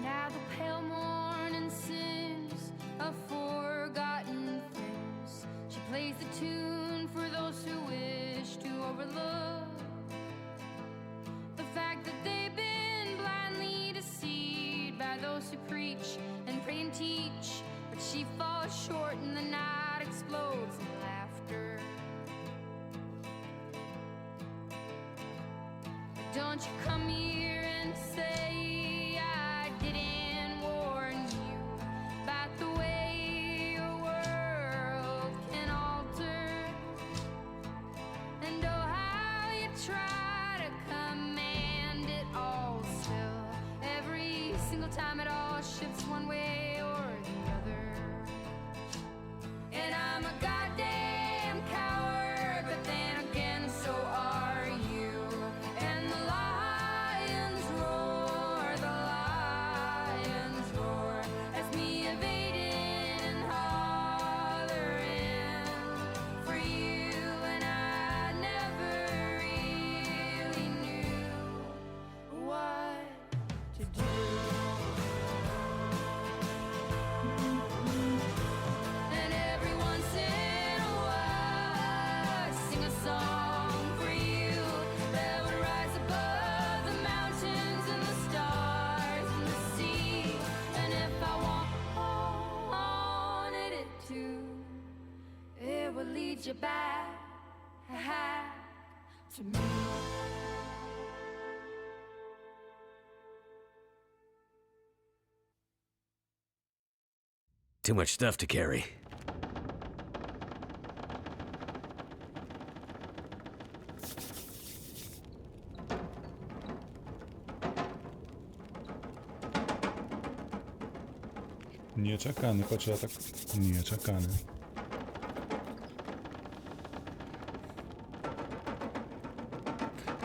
Now the pale morning sings of forgotten things. She plays the tune for those who wish to overlook the fact that they've been blindly deceived by those who preach and pray and teach. But she falls short and the night explodes in laughter. But don't you come here and say I didn't warn you about the way your world can alter. And oh, how you try to command it all still. Every single time it all shifts one way or the other. And I'm a goddamn coward, but then again, so are you. And the lions roar, as me evading and hollering for you. And I never really knew what to do. And every once in a while, I sing a song for you that would rise above the mountains and the stars and the sea. And if I wanted it to, it would lead you back to me. Too much stuff to carry. Нечаканы пачатак. Нечаканы.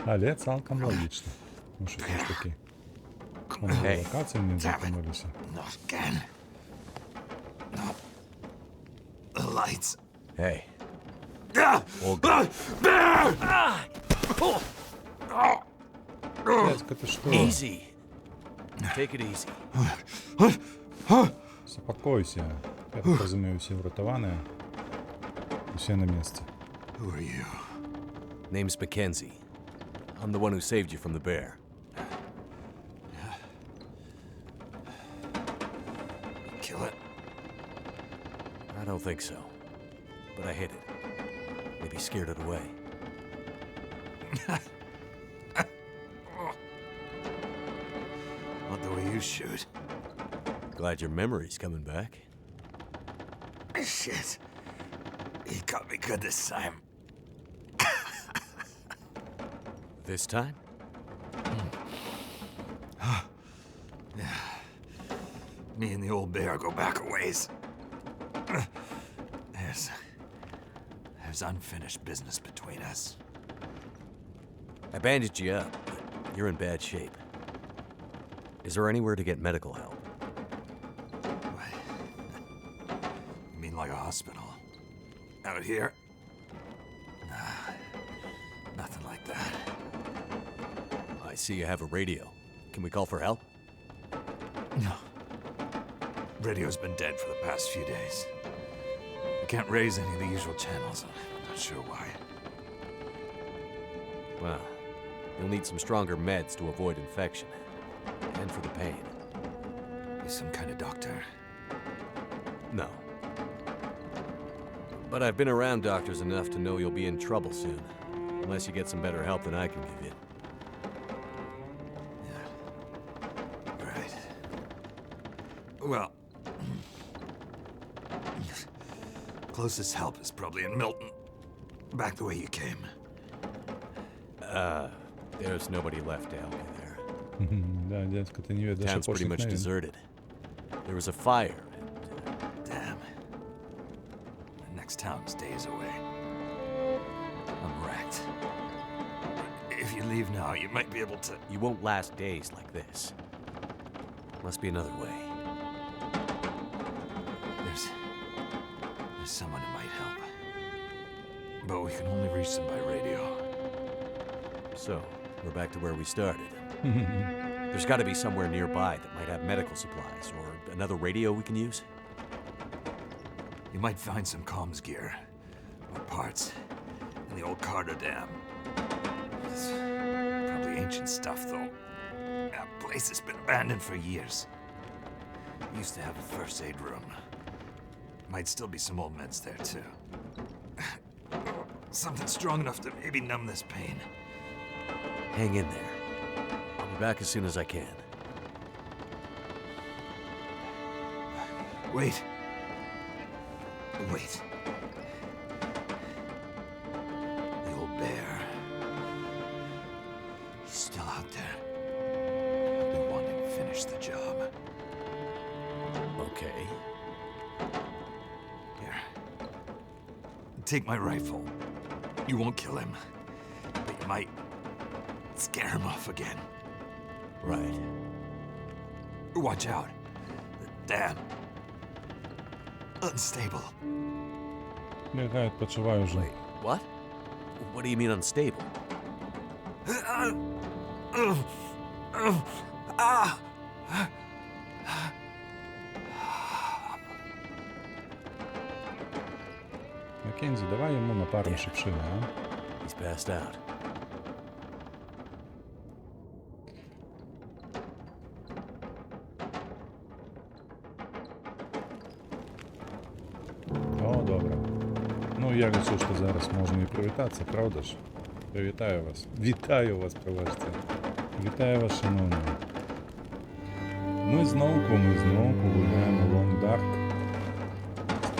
Але цалкам лагічна. Ну што ж такі. Вон Hey. лакацыі не закінуліся. Not again. Not the lights. Hey, Ah! All good. Ah! Bear! Дядька, ты што? Easy. Take it easy. Супакойся. Я так разумею, усе ўратаваныя. Усе на месцы. Who are you? Name's Mackenzie. I'm the one who saved you from the bear. Kill it. I don't think so. But I hit it. Maybe scared it away. Not the way you shoot. Glad your memory's coming back. Shit. He got me good this time. This time? Me and the old bear go back a ways. There's unfinished business between us. I bandaged you up, but you're in bad shape. Is there anywhere to get medical help? What? You mean like a hospital? Out here? Nah, nothing like that. I see you have a radio. Can we call for help? No. Radio's been dead for the past few days. I can't raise any of the usual channels. I'm not sure why. Well, you'll need some stronger meds to avoid infection. And for the pain. You some kind of doctor? No. But I've been around doctors enough to know you'll be in trouble soon. Unless you get some better help than I can give you. Yeah. Right. Well, closest help is probably in Milton. Back the way you came. There's nobody left to help you there. Да, дзядзька, ты не ведаеш Town's pretty апошніх much навін. Deserted. There was a fire, and Damn. The next town's days away. I'm wrecked. But if you leave now, you might be able to. You won't last days like this. Must be another way. There's someone who might help. But we can only reach them by radio. So, we're back to where we started. There's got to be somewhere nearby that might have medical supplies or another radio we can use. You might find some comms gear or parts in the old Carter Dam. It's probably ancient stuff, though. That place has been abandoned for years. Used to have a first aid room. Might still be some old meds there, too. Something strong enough to maybe numb this pain. Hang in there. I'll be back as soon as I can. Wait. Wait. The old bear. He's still out there. I've been wanting to finish the job. Okay. Here. Take my rifle. You won't kill him, but you might scare him off again. Right. Watch out. The dam. Unstable. Лягай, адпачывай ужо. Wait, what? What do you mean unstable? Ah! Маккензі, давай яму напарым шыпшыны, а? He's passed out. О, добра. Ну, я лічу, што зараз можна і прывітацца, праўда ж? Прывітаю вас. Вітаю вас, прабачце. Вітаю вас, шаноўныя. Мы зноўку гуляем у Long Dark.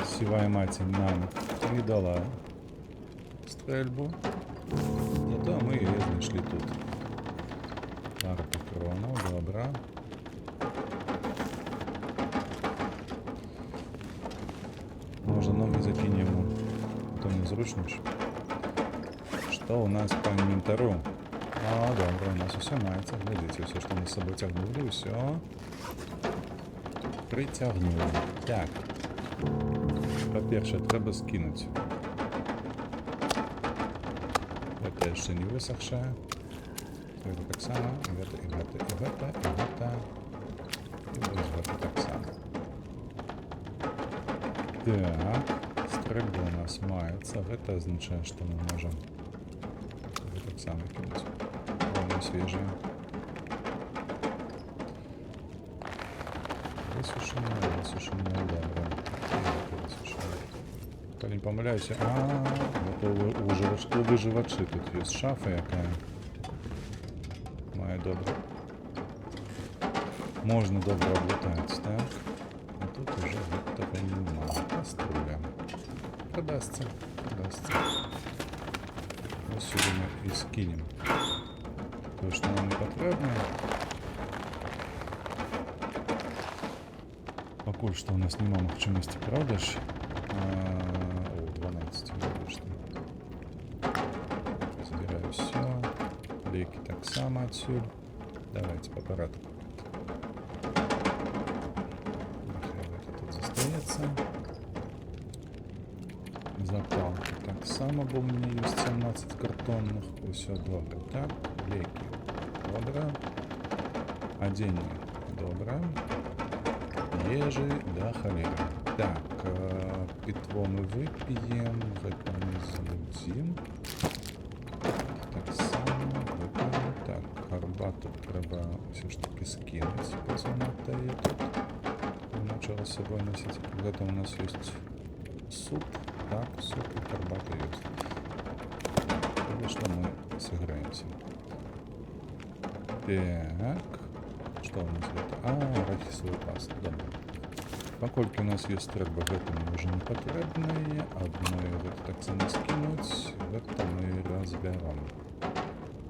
Сівая маці нам не дала стрэльбу. Зато мы яе знайшлі тут. Пара патронаў, добра. Можа, ногі закінем яму. А то нязручна ж. Што ў нас па інвентару? А, добра, у нас усё маецца. Глядзіце, усё, што мы з сабой цягнулі, усё прыцягнулі. Так. Па-першае, трэба скінуць. Гэта яшчэ не высохшае. Гэта таксама, і гэта, і гэта, і гэта, і гэта. І вось гэта таксама. Так, стрэльба у нас маецца. Гэта азначае, што мы можам гэта таксама кінуць. Яно свежае. Высушанае, высушанае, добра. І гэта высушанае. Калі не памыляюся, а, гэта у выжывачы тут ёсць шафа, якая мае добра. Можна добра аблутаць, так? А тут ужо гэтага няма. Каструля. Прадасца, прадасца. Вось сюды мы і скінем тое, што нам не патрэбна. Пакуль што ў нас няма магчымасці продаж. О, 12, выйшла. Забіраю ўсё. Лекі таксама адсюль. Давайце па парадку. Няхай гэта тут застаецца. Запалкі таксама, бо ў мяне ёсць 17 картонных. Усё добра. Так, лекі. Добра. Адзенне. Добра. Ежы да халеры. Так, пітво мы вып'ем, гэта мы з'ядзім. Таксама вып'ем. Так, гарбату трэба ўсё ж такі скінуць, бо занадта яе тут. Няма чаго з сабой насіць. Гэта у нас ёсць суп. Так, суп і гарбата ёсць. Конечно, мы сыграемся. Так. Што ў нас гэта? А, арахісавая паста. Добра. Паколькі у нас ёсць стрэльба, гэта нам ужо не патрэбнае. Адной гэта таксама скінуць. Гэта мы разбяром.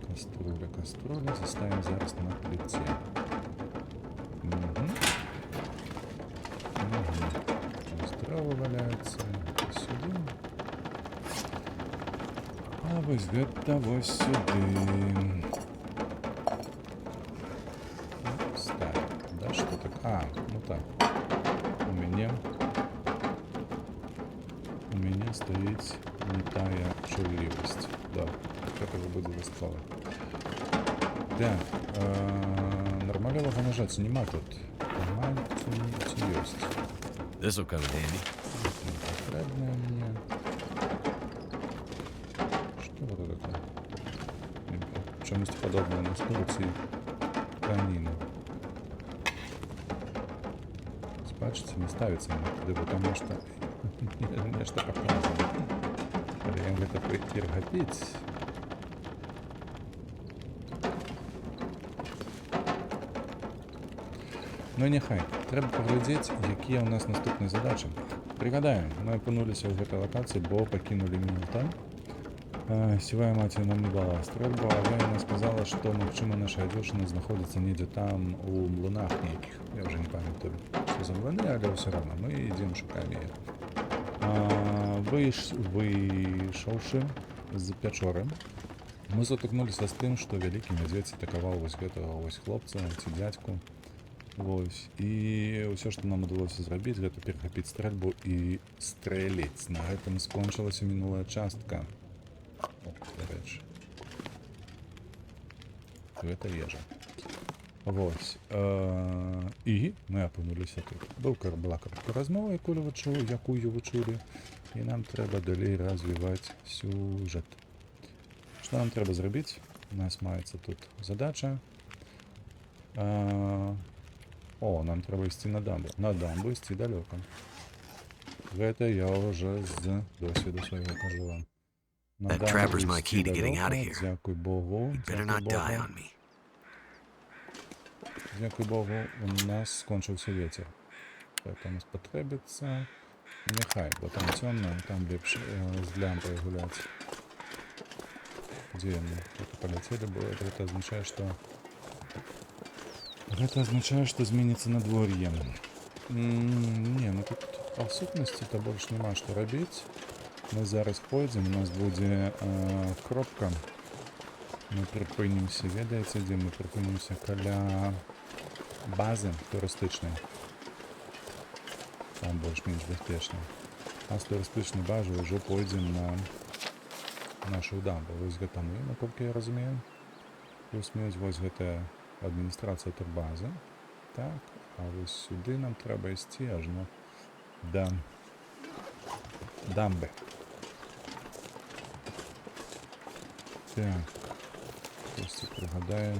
Каструля, каструля. Заставім зараз на пліце. Угу. Угу. Вось дрэва валяецца. Гэта сюды. А вось гэта вось сюды. Сталь. Да, што так? А, ну так. У мяне стаіць не тая чуллівасць. Да, гэтага будзе дастаткова. Так, Нармалёвага ножа ці няма тут? Няма ці, ці ёсць? This'll come in handy. Не патрэбнае мне. Што гэта такое? Чамусьці падобнае на скуру ці тканіну. Бачыце, не ставіцца на туды, бо там нешта паказана. Але ён гэта перахапіць. Ну і няхай, трэба паглядзець, якія ў нас наступныя задачы. Прыгадаем, мы апынуліся ў гэтай лакацыі, бо пакінулі Мілта. Сівая маці нам не дала стрэльбу, але яна сказала, што магчыма, наша дзяўчына знаходзіцца недзе там у млынах нейкіх. Я ўжо не памятаю, што за млыны, але ўсё роўна мы ідзем, шукаем яе. Выйшаўшы з пячоры, мы сутыкнуліся з тым, што вялікі мядзведзь атакаваў вось гэтага вось хлопца ці дзядзьку. Вось. І ўсё, што нам удалося зрабіць, гэта перахапіць стрэльбу і стрэліць. На гэтым скончылася мінулая частка. О, дарэчы. Гэта ежа. Вось. І мы апынуліся тут. Была кароткая размова, якую вы чулі. І нам трэба далей развіваць сюжэт. Што нам трэба зрабіць? У нас маецца тут задача. О, нам трэба ісці на дамбу. На дамбу ісці далёка. Гэта я ўжо з досведу свайго кажу вам. На That дамбу trapper's my ісці key to getting далёка. outta here. Дзякуй Богу. He'd better Дзякуй not die Богу. on me. Дзякуй Богу, у нас скончыўся ветер. Гэта у нас патрэбіцца. Няхай, бо там цёмна, там лепш з лямпай гуляць. Дзе яны? Тут паляцелі, бо гэта азначае, што... Гэта азначае, што зменіцца надвор'е. Не, ну тут па сутнасці то больш няма што рабіць. Мы зараз пойдзем, у нас будзе кропка. Мы прыпынімся, ведаеце, дзе мы прыпынімся? Каля базы турыстычнай. Там больш-менш бяспечна. А з турыстычнай базы ўжо пойдзем на нашу дамбу. Вось гэта мы, наколькі я разумею. Плюс-мінус вось гэта адміністрацыя турбазы. Так, а вось сюды нам трэба ісці ажно да дамбы. Так, хтосьці прыгадае.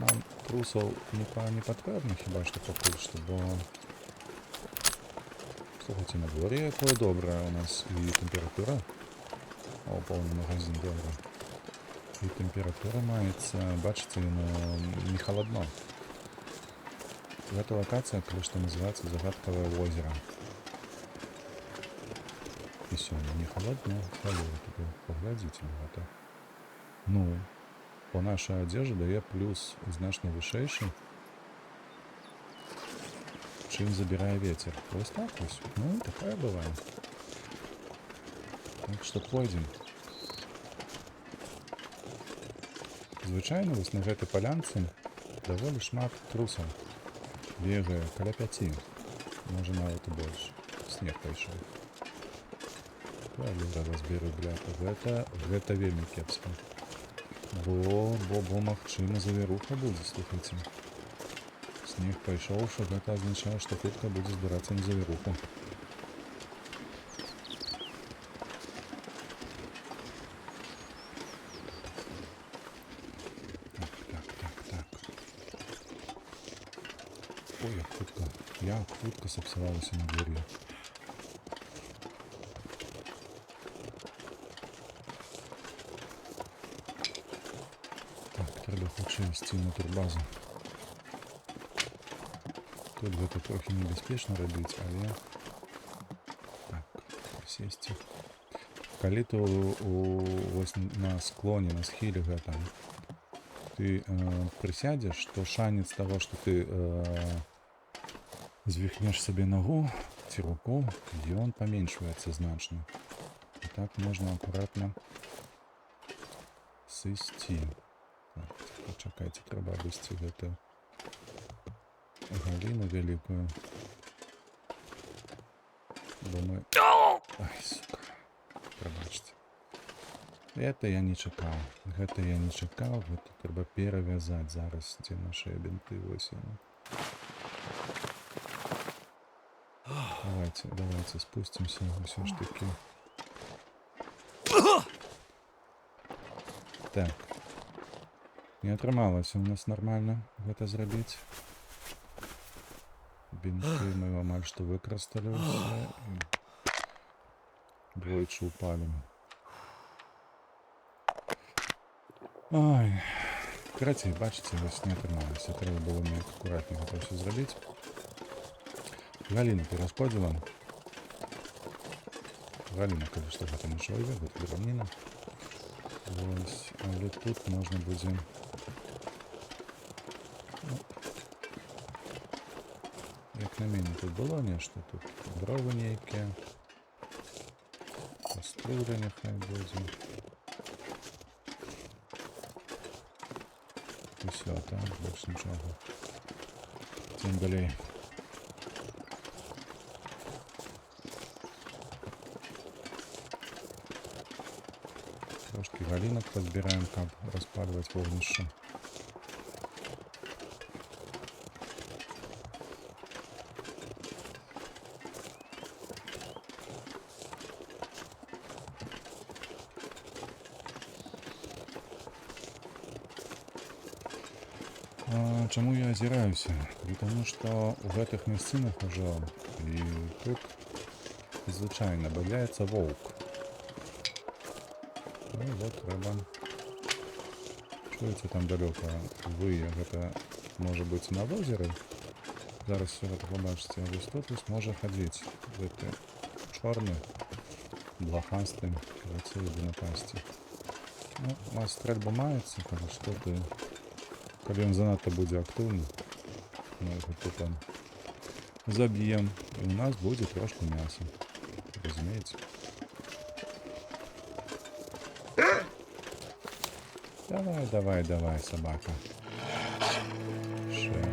Нам трусаў не патрэбна, хіба што пакуль што, бо... Слухайце, на дворе якое добрае у нас і тэмпература. О, поўны магазин, добра. І тэмпература маецца, бачыце, яно не халадно. Гэта лакацыя, калі што, называецца Загадкавае возера. І сёння не халадно, халера, толькі паглядзіце на гэта. Ну, бо наша адзежа дае плюс значна вышэйшы, чым забірае ветер. Вось так вось. Ну, такое бывае. Так што пойдзем. Звычайна, вось на гэтай палянцы даволі шмат трусаў. Бегае каля 5. Можа, нават і больш. Снег пайшоў. Халера вас бяры, бляха. Гэта вельмі кепска. Бо, магчыма, завіруха будзе, слухайце. Снег пайшоў, што гэта азначае, што хутка будзе збірацца на завіруху. Так. Ой, як хутка сапсавалася надвор'е. Так, трэба хутчэй ісці на турбазу. Тут гэта трохі небяспечна рабіць, але... Так, прысесці. Калі ты вось на склоне, на схіле гэтым, ты прысядзеш, то шанец таго, што ты звіхнеш сабе нагу ці руку, ён паменшваецца значна. І так можна акуратна сысці. Так, пачакайце, трэба абысці гэту галіну вялікую. Бо мы... Ай, сука. Прабачце. Это я не чакаў. Гэта я не чакаў, гэта трэба перавязаць зараз, дзе нашыя бінты, вось яны. Давайте, давайте спустимся ўсё ж таки. Так. Не атрымалася у нас нармальна гэта зрабіць. Бінты мы амаль што выкарысталі ўсе. І двойчы упалі. Ой, карацей, бачыце, вось не атрымалася. Трэба было неяк акуратней гэта ўсё зрабіць. Галіна перашкодзіла. Галіна, калі што, гэта не чалавек, гэта драўніна. Вось, але тут можна будзе... Ну, як на мяне, тут было нешта, тут дровы нейкія. Каструля няхай будзе. Усё, так, больш нічога. Ідзем далей. Трошкі галінак пазбіраем, каб распальваць вогнішча. А, чаму я азіраюся? Таму што ў гэтых мясцінах ужо і тут звычайна бадляецца воўк. Ну вот трэба. Чуеце, там далёка вые, гэта можа быць на возеры. Зараз все гэта пабачыце. А вось тут вось можа хадзіць гэты чорны, блахасты, карацей, ідзе напасці. Ну, у нас стрэльба маецца, калі што ты... Калі ён занадта будзе актыўны, мы яго тут там заб'ем, і у нас будзе трошку мяса. Разумееце? Давай, давай, давай, собака. Шэры.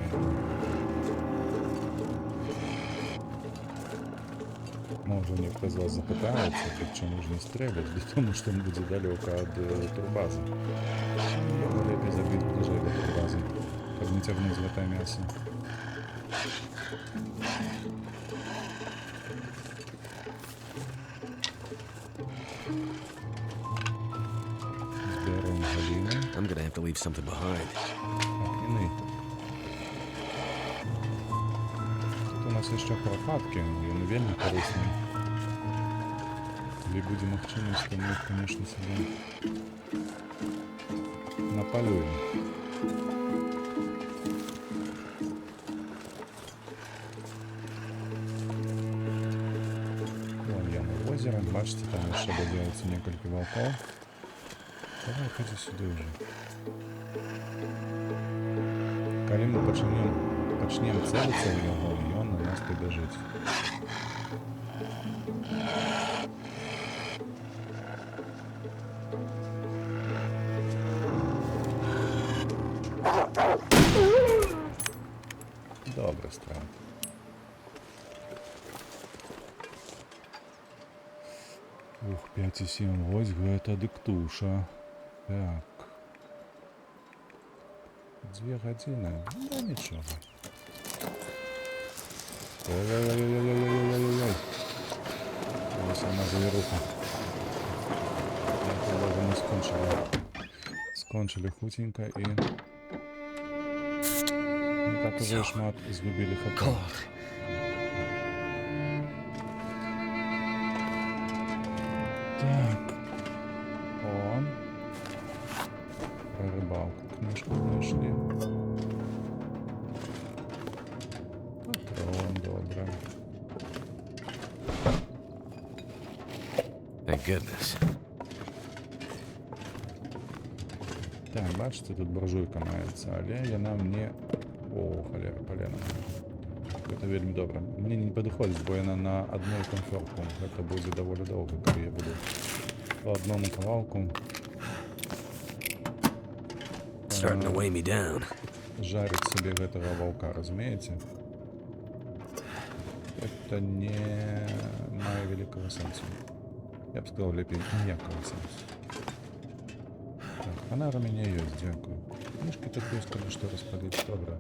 Можа, нехта з вас запытаецца, так чаму ж не стрэляць? Да таму што ён будзе далёка ад турбазы. Яго лепей забіць бліжэй да турбазы, каб не цягнуць гэтае мяса. Збяром галіны. I'm gonna have to leave something behind. Так, не ный. Тут у нас яшчэ курапаткі, яны вельмі карысныя. Калі будзе магчымасць, то мы іх, конечно, сабе напалюем. Вон яно возера, бачыце, там яшчэ бадзяюцца некалькі ваўкоў. Давай, хадзі сюды ўжо. Калі мы пачнем цэліцца ў яго, ён на нас пабяжыць. Добра, страт. Ух, 5,7, вось гэта дык туша. Так. 2 гадзіны. Да нічога. Ой-ой-ой-ой-ой-ой-ой-ой-ой. Вось яна завіруха. Благо мы скончылі. Скончылі хуценька і не так ужо і шмат згубілі хп. Cold. Так. О. Про рыбалку книжку знайшлі. Патрон, добра. Thank goodness. Так, бачыце, тут буржуйка маецца, але яна мне... О, халера, палена. Гэта вельмі добра. Мне не падыходзіць, бо яна на адну канфорку. Гэта будзе даволі доўга, калі я буду па адному кавалку. Starting to weigh me down. Жарыць сабе гэтага ваўка, разумееце? Это не мае вялікага сэнсу. Я б сказаў, лепей ніякага сэнсу. Фанар у мяне ёсць, дзякую. Кніжкі тут ёсць, калі што распаліць. Добра.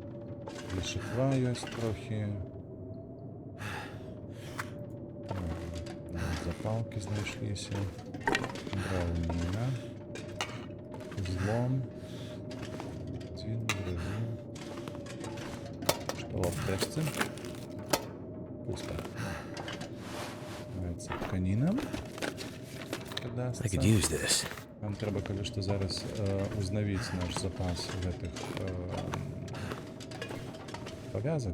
Лішытва ёсць трохі. Нават запалкі знайшліся. Драўніна. Злом. Адзін, другі. Што ў аптэчцы? Пуста. Маецца тканіна. I could use this. Нам трэба, калі што, зараз узнавіць наш запас гэтых павязак.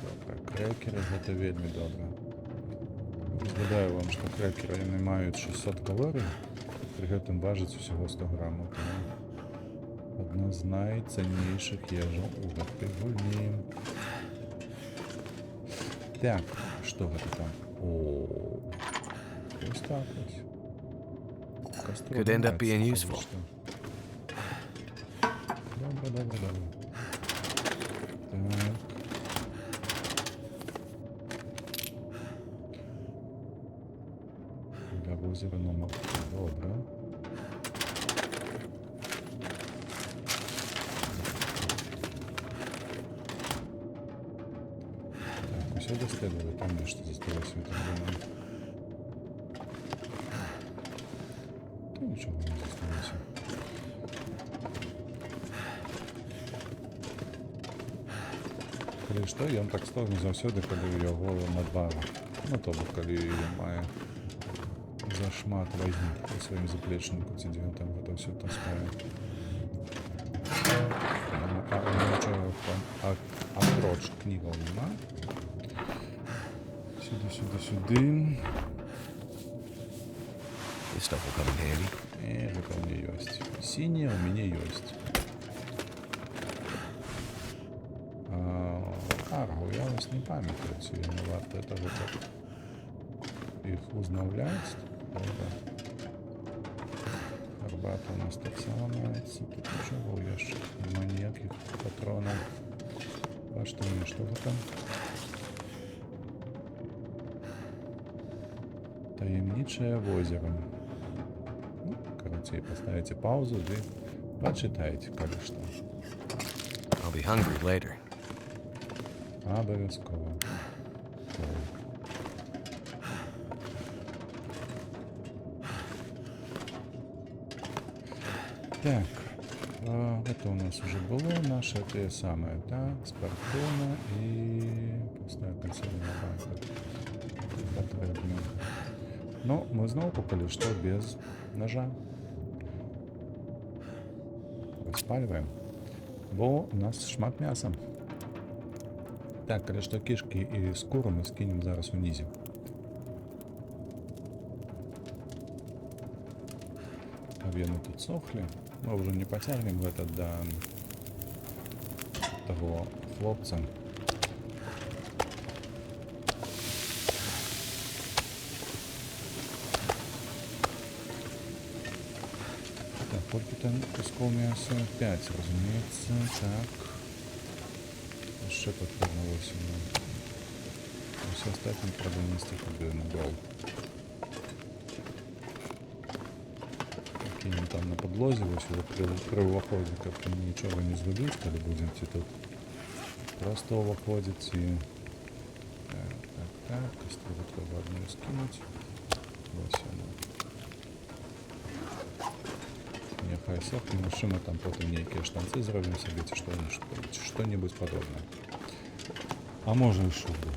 Добра, крэкеры, гэта вельмі добра. Згадаю вам, што крэкеры яны маюць 600 калорый, пры гэтым важаць усяго 100 грамаў. Таму адна з найцэннейшых ежаў у гэтай гульні. Так, што гэта там? О, вось так вось. Кастрюля Could end up being маецца, useful. што. Добра, добра, добра. Так. Для возера номер. Добра. Так, усё даследавалі, там нешта засталося, я так думаю. Та нічога не засталося. Калі што, ён так стогне заўсёды, калі ў яго надвага. Ну, то бок, калі ён мае зашмат вагі у сваім заплечніку, ці дзе ён там гэта ўсё таскае. А, нічога там, апроч кнігаў няма. Сюды, сюды, сюды. This stuff will come in handy. Гэта ў мяне ёсць. Сіняе ў мяне ёсць. Каргу я вось не памятаю, ці яны вартыя таго, каб іх узнаўляць. Добра. Гарбата у нас таксама маецца. Тут нічога ў яшчыках няма, ніякіх патронаў. Бачыце, у мяне што гэта? Таямнічае возера. Ну, карацей, паставіце паўзу ды пачытайце, калі што. I'll be hungry later. Абавязкова. Так, это у нас уже было, наше те самое, так, Спартона и пустая консервная банка. Потребна. Но мы зноў калі што без ножа. Распальваем, бо у нас шмат мяса. Так, калі што, кішкі і скуру мы скінем зараз унізе. Каб яны тут сохлі. Мы ўжо не пацягнем гэта да таго хлопца. Так, колькі там кускоў мяса? 5, разумеецца. Так. Яшчэ патрэбна 8 нам. Усё астатняе трэба несці туды на дол. Кінем там на падлозе, вось уже пры ўваходзе, каб нічога не згубіць, калі будзем ці тут просто ўваходзіць і... Так, так, так, кастрюлю трэба адну скінуць. Вось яна. Няхай сохне, магчыма, там потым нейкія штанцы зробім сабе ці ці што-небудзь падобнае. А можа і шубу.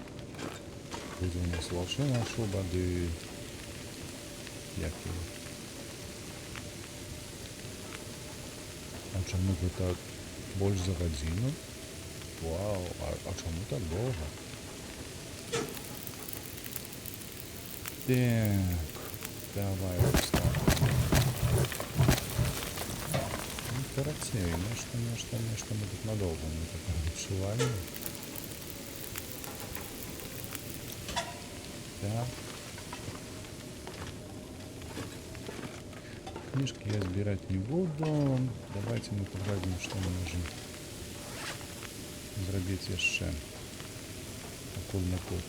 Будзе у нас ваўчыная шуба, ды... Як яе? А чаму гэта больш за гадзіну? Вау, а чаму так доўга? Так, давай вось так. Ну, карацей, нешта мы тут надоўга, мне такое адчуванне. Так. Книжки я збирать не буду. Давайте мы поглядим, что мы можем зрабіць яшчэ. Пакуль мы тут.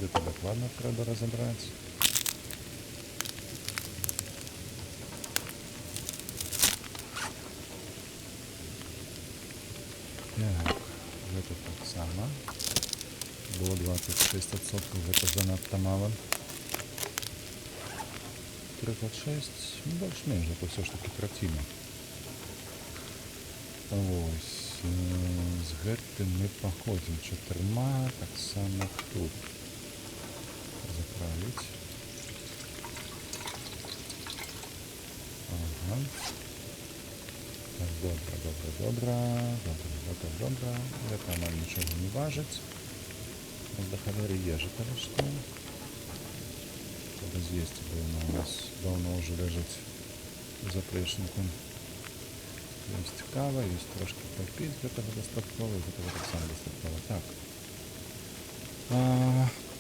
Гэта дакладна трэба разабраць. Так, гэта таксама. Было 26%, гэта занадта мала. 36, ну, больш-менш, гэта ўсё ж такі траціна. Вось, з гэтым мы паходзім чатырма, таксама тут заправіць. Ага. Так, добра, добра, добра, добра, добра, добра. Гэта амаль нічога не важыць. У нас да халеры ежы, калі што. Трэба з'есці, бо яна у нас даўно ўжо ляжыць у заплечніку. Ёсць кава, ёсць трошкі папіць, гэтага дастаткова, і гэтага таксама дастаткова. Так.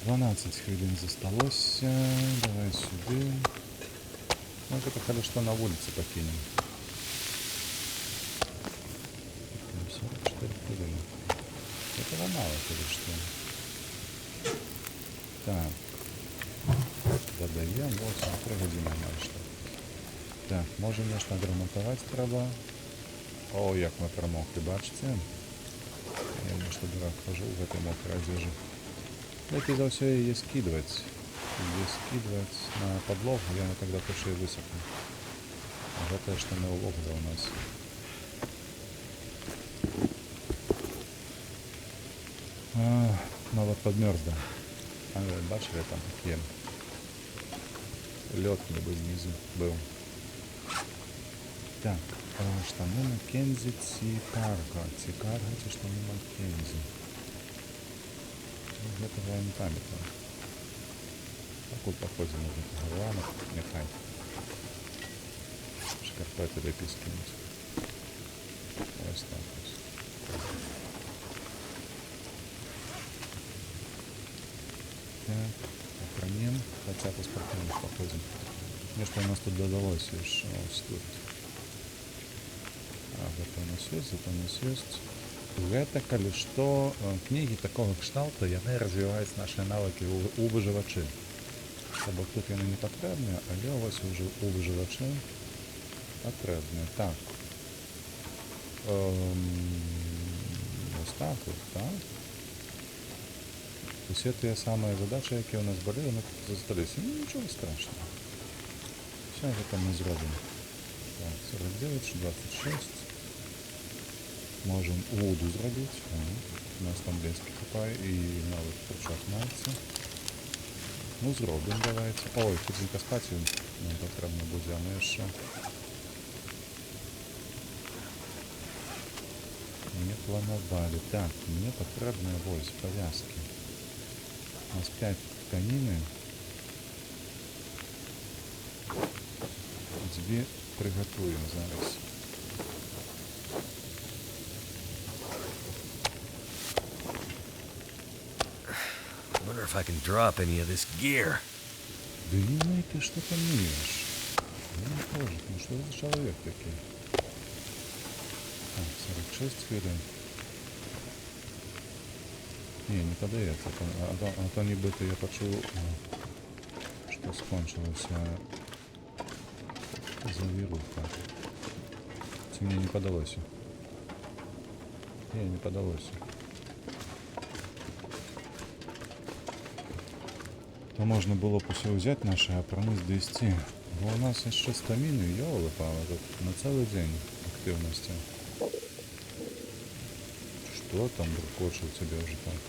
12 хвілін засталося. Давай сюды. Ну, гэта калі што на вуліцы пакінем. 44 хвіліны. Гэтага мала, калі што. Так. Дадаем. 8, 3 гадзіны амаль што. Так, можа нешта адрамантаваць трэба. О, як мы прамоклі, бачыце? Я нешта дурак хожу ў гэтай мокрай адзежы. Лепей за ўсё яе скідваць. Яе скідваць на падлогу, яна тогда хутчэй высохне. А гэтыя штаны ўвогуле ў нас. Нават падмёрзла. А, вы бачылі, там такі лёд нібы знізу быў. Так, штаны Маккензі ці карго? Ці карго, ці штаны Маккензі? Ну, гэтага я не памятаю. Пакуль паходзім на гэтага лама, няхай. Шкарпеты лепей скінуць. Вось так вось. Так, апранем. Хаця па спартыўных паходзім. Нешта у нас тут дадалося яшчэ ось тут. А, гэта у нас ёсць, гэта у нас ёсць. Гэта, калі што, кнігі такога кшталту, яны развіваюць нашы навыкі ў выжывачы. То бок тут яны не патрэбныя, але вось ужо ў выжывачы патрэбныя. Так. Вось так вот, так. Усе тыя самыя задачы, якія ў нас былі, яны тут засталіся. Ну, нічога страшнага. Всё гэта мы зробім. Так, 49, 26. Можем вуду зрабіць. О, у нас там лески хапае і нават кручок маецца. Ну, зробім, давайте. Ой, хуценька спаць нам патрэбна будзе, а мы яшчэ не планавалі. Так, мне патрэбныя вось павязкі. У нас 5 тканіны. Дзве прыгатуем зараз. Wonder if I can drop any of this gear. Да не, ты что там ешь? Ну, боже, ну что за человек такой? Так, 46 хвилин. Не, не падаецца. А то нібыта я пачуў, што скончылася завіруха. Ці мне не падалося? Не, не падалося. То можна было б усё ўзяць наша, апрануць ды ісці. Бо у нас яшчэ стаміны, ёлы-палы, тут на цэлы дзень актыўнасці. Што там буркоча ў цябе ўжо так?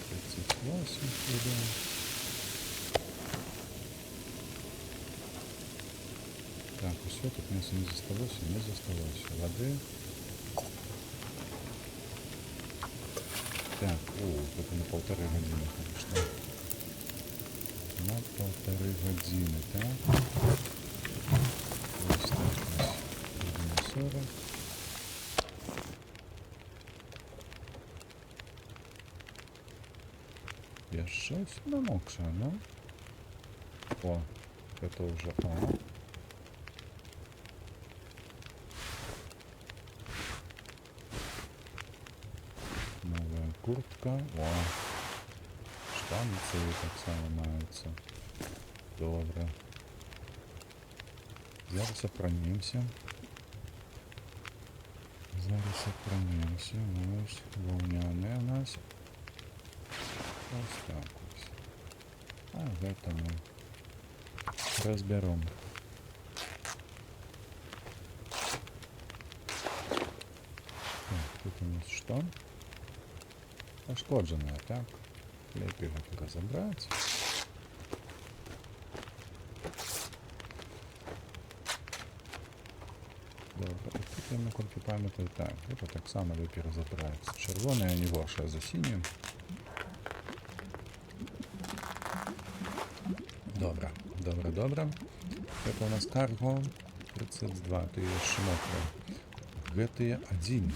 38 хвилин. Так, усё, тут мяса не засталося, не засталося. Вады. Так, о, это на полторы гадзіны, конечно. На полторы гадзіны, так. Вось так вось. Гадзіна 40. Яшчэ ўсё намокшае, ну. О, это уже О. Куртка. О. Штанцы таксама маюцца. Добра. Зараз апранемся. Зараз апранемся. Вось, ваўняныя у нас. Вось так вось. А гэта мы разбяром. Так, тут у нас што? Пашкоджаная, так? Лепей гэта разабраць. Добра, і тут я, наколькі памятаю, так, гэта таксама лепей разабраць. Чырвоная не горшая за сінюю. Добра, добра, добра. Гэта у нас карго 32, ты яшчэ мокрая. Гэтыя адзін.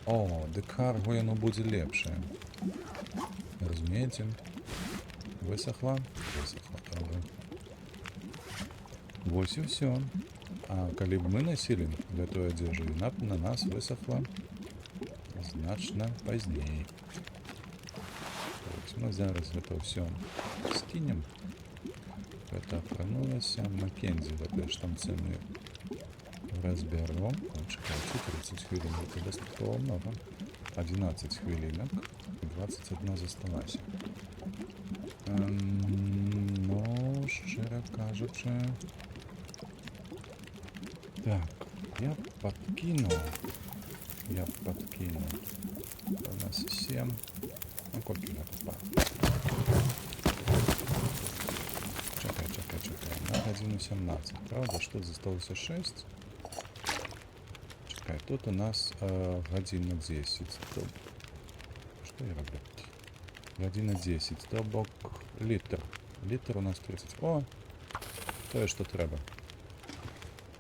О, дык карго яно будзе лепшае. Разумееце? Высохла? Высохла, добра. Вось і ўсё. А калі б мы насілі гэтую адзежу, яна б на нас высохла значна пазней. Вось мы зараз гэта ўсё скінем. Гэта апранулася. Маккензі, гэтыя штанцы мы разбяром. О, чакайце, 30 хвілін, гэта дастаткова многа. 11 хвілінак і 21 засталася. Ну, шчыра кажучы... Так, я подкинул. Я подкинул. У нас 7. Ну, колькі гэта па? Чакай, чакай, чакай. На гадзіну 17. Правда, што засталося 6? Чакай, тут у нас гадзіна 10. То... Што я раблю? Гадзіна 10. То бок літр. Літр у нас 30. О! Тое, што трэба.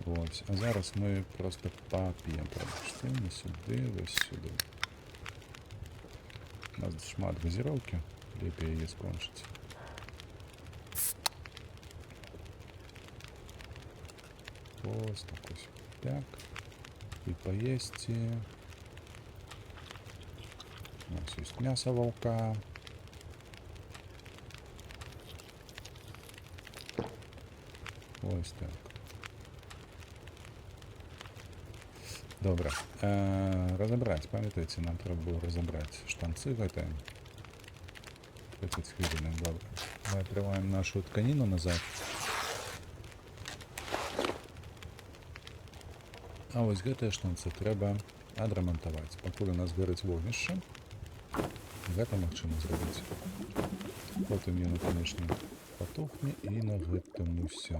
Вось. А зараз мы просто пап'ем. Прабачце, не сюды, вось сюды. У нас шмат газіроўкі. Лепей яе скончыць. Вось так вось. Так. І паесці. У нас ёсць мяса ваўка. Вось так. Добра. Разабраць, памятаеце, нам трэба было разабраць штанцы гэтыя. 30 хвілін, добра. Мы атрымаем нашу тканіну назад. А вось гэтыя штанцы трэба адрамантаваць. Пакуль у нас гарыць вогнішча, гэта магчыма зрабіць. Потым яно, канешне, патухне і на гэтым усё.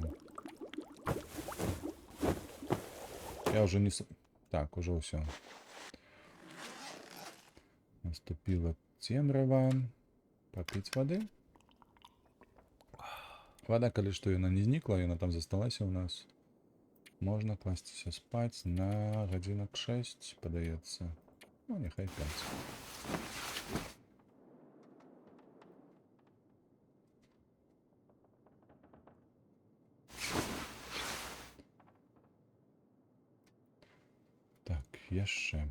Я ўжо не с-, Так, ужо ўсё. Наступила цемрава. Папіць вады. Вада, калі што, яна не знікла, яна там засталася ў нас. Можна класціся спаць на гадзінак 6, падаецца. Ну, няхай 5. Так, яшчэ.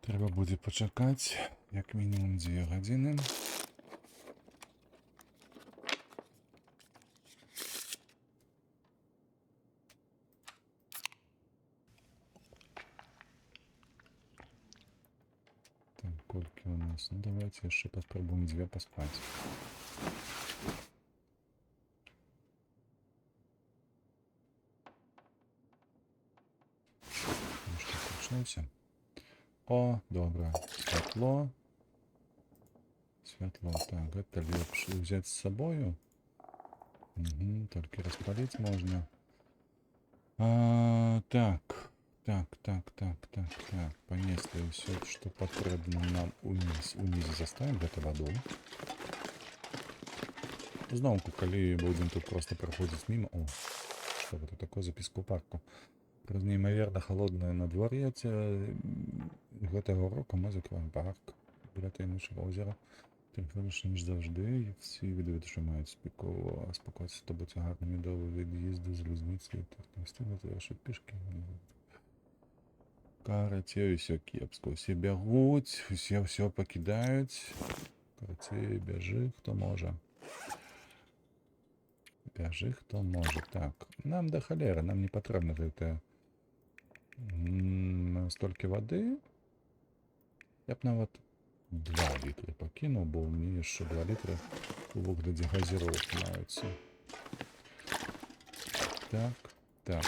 Трэба будзе пачакаць як мінімум дзве гадзіны. Так, колькі у нас? Ну, давайте яшчэ паспрабуем дзве паспаць. Ну што, прачнуўся? О, добра. Святло. Святло. Так, гэта лепш узяць з сабою. Угу, толькі распаліць можна. А, так. Так, так, так, так, так. Панеслі ўсё, што патрэбна нам уніз. Унізе заставім гэта ваду. Зноўку, калі будзем тут просто праходзіць міма. О, што гэта такое запіску парку? Праз неймаверна халоднае надвор'е гэтага року мы закрываем парк біля таямнічага озера. Тым горш, ніж заўжды, всі віди що мають спокойся, то будь гарними до від'їзду з залізниці, так не встигнути, а що пішки. Карацей, усё кепска. Усе бягуць, усе ўсё пакідаюць. Карацей, бяжы, хто можа. Бяжы, хто можа. Так, нам да халеры, нам не патрэбна гэтая столькі вады. Я б нават 2 літры пакінуў, бо ў мяне яшчэ 2 літры у выглядзе газіроўкі маюцца. Так, так.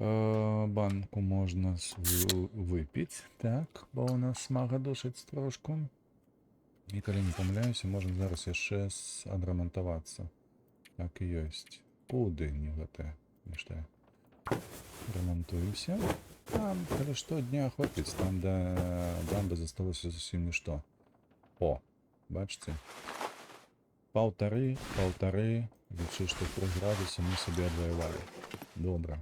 Банку можна выпіць, так, бо у нас смага душыць трошку. І калі не памыляюся, можна зараз яшчэ адрамантавацца. Так і ёсць. Куды не гэтае? Нешта. Рамантуемся. Там, калі што, дня хопіць, там да дамбы засталося зусім нішто. О, бачыце? Паўтары, паўтары, лічы, што 3 градусы мы сабе адваявалі. Добра.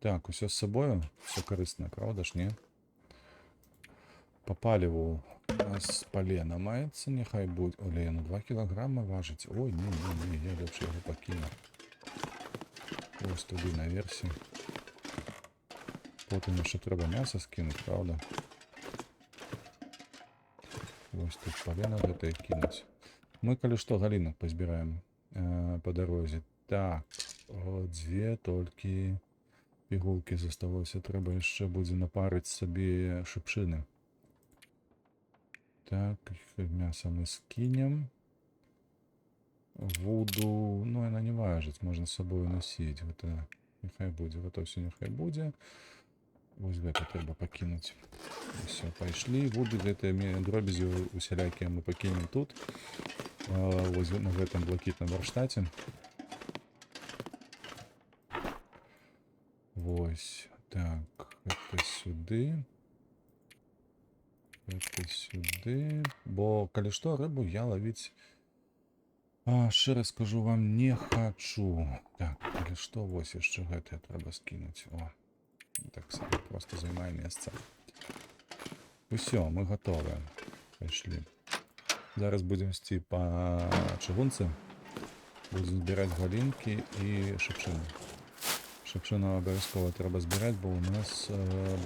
Так, усё з сабою, усё карыснае, праўда ж, не? Па паліву у нас палена маецца, няхай будзе. Оле, яно 2 кілаграма важыць. Ой, не, не, не, я лепш яго пакіну. Ось туды наверсе. Потым яшчэ трэба мяса скінуць, праўда? Вось тут палена гэтае кінуць. Мы, калі што, галінак пазбіраем па дарозе. Так, о, дзве толькі пігулкі засталося. Трэба яшчэ будзе напарыць сабе шыпшыны. Так, мяса мы скінем. Вуду, ну, яна не важыць, можна з сабою насіць. Гэта няхай будзе, гэта ўсё няхай будзе. Вось гэта трэба пакінуць. Усё, пайшлі. Вуды гэтыя дробязі усялякія мы пакінем тут. Вось на гэтым блакітным варштаце. Вось, так, гэта сюды. Гэта сюды. Бо, калі што, рыбу я лавіць, шчыра скажу вам, не хачу. Так, калі што, вось яшчэ гэтае трэба скінуць. О, таксама проста займае месца. Усё, мы гатовыя. Пайшлі. Зараз будзем ісці па чыгунцы. Будзем збіраць галінкі і шыпшыну. Шыпшыну абавязкова трэба збіраць, бо у нас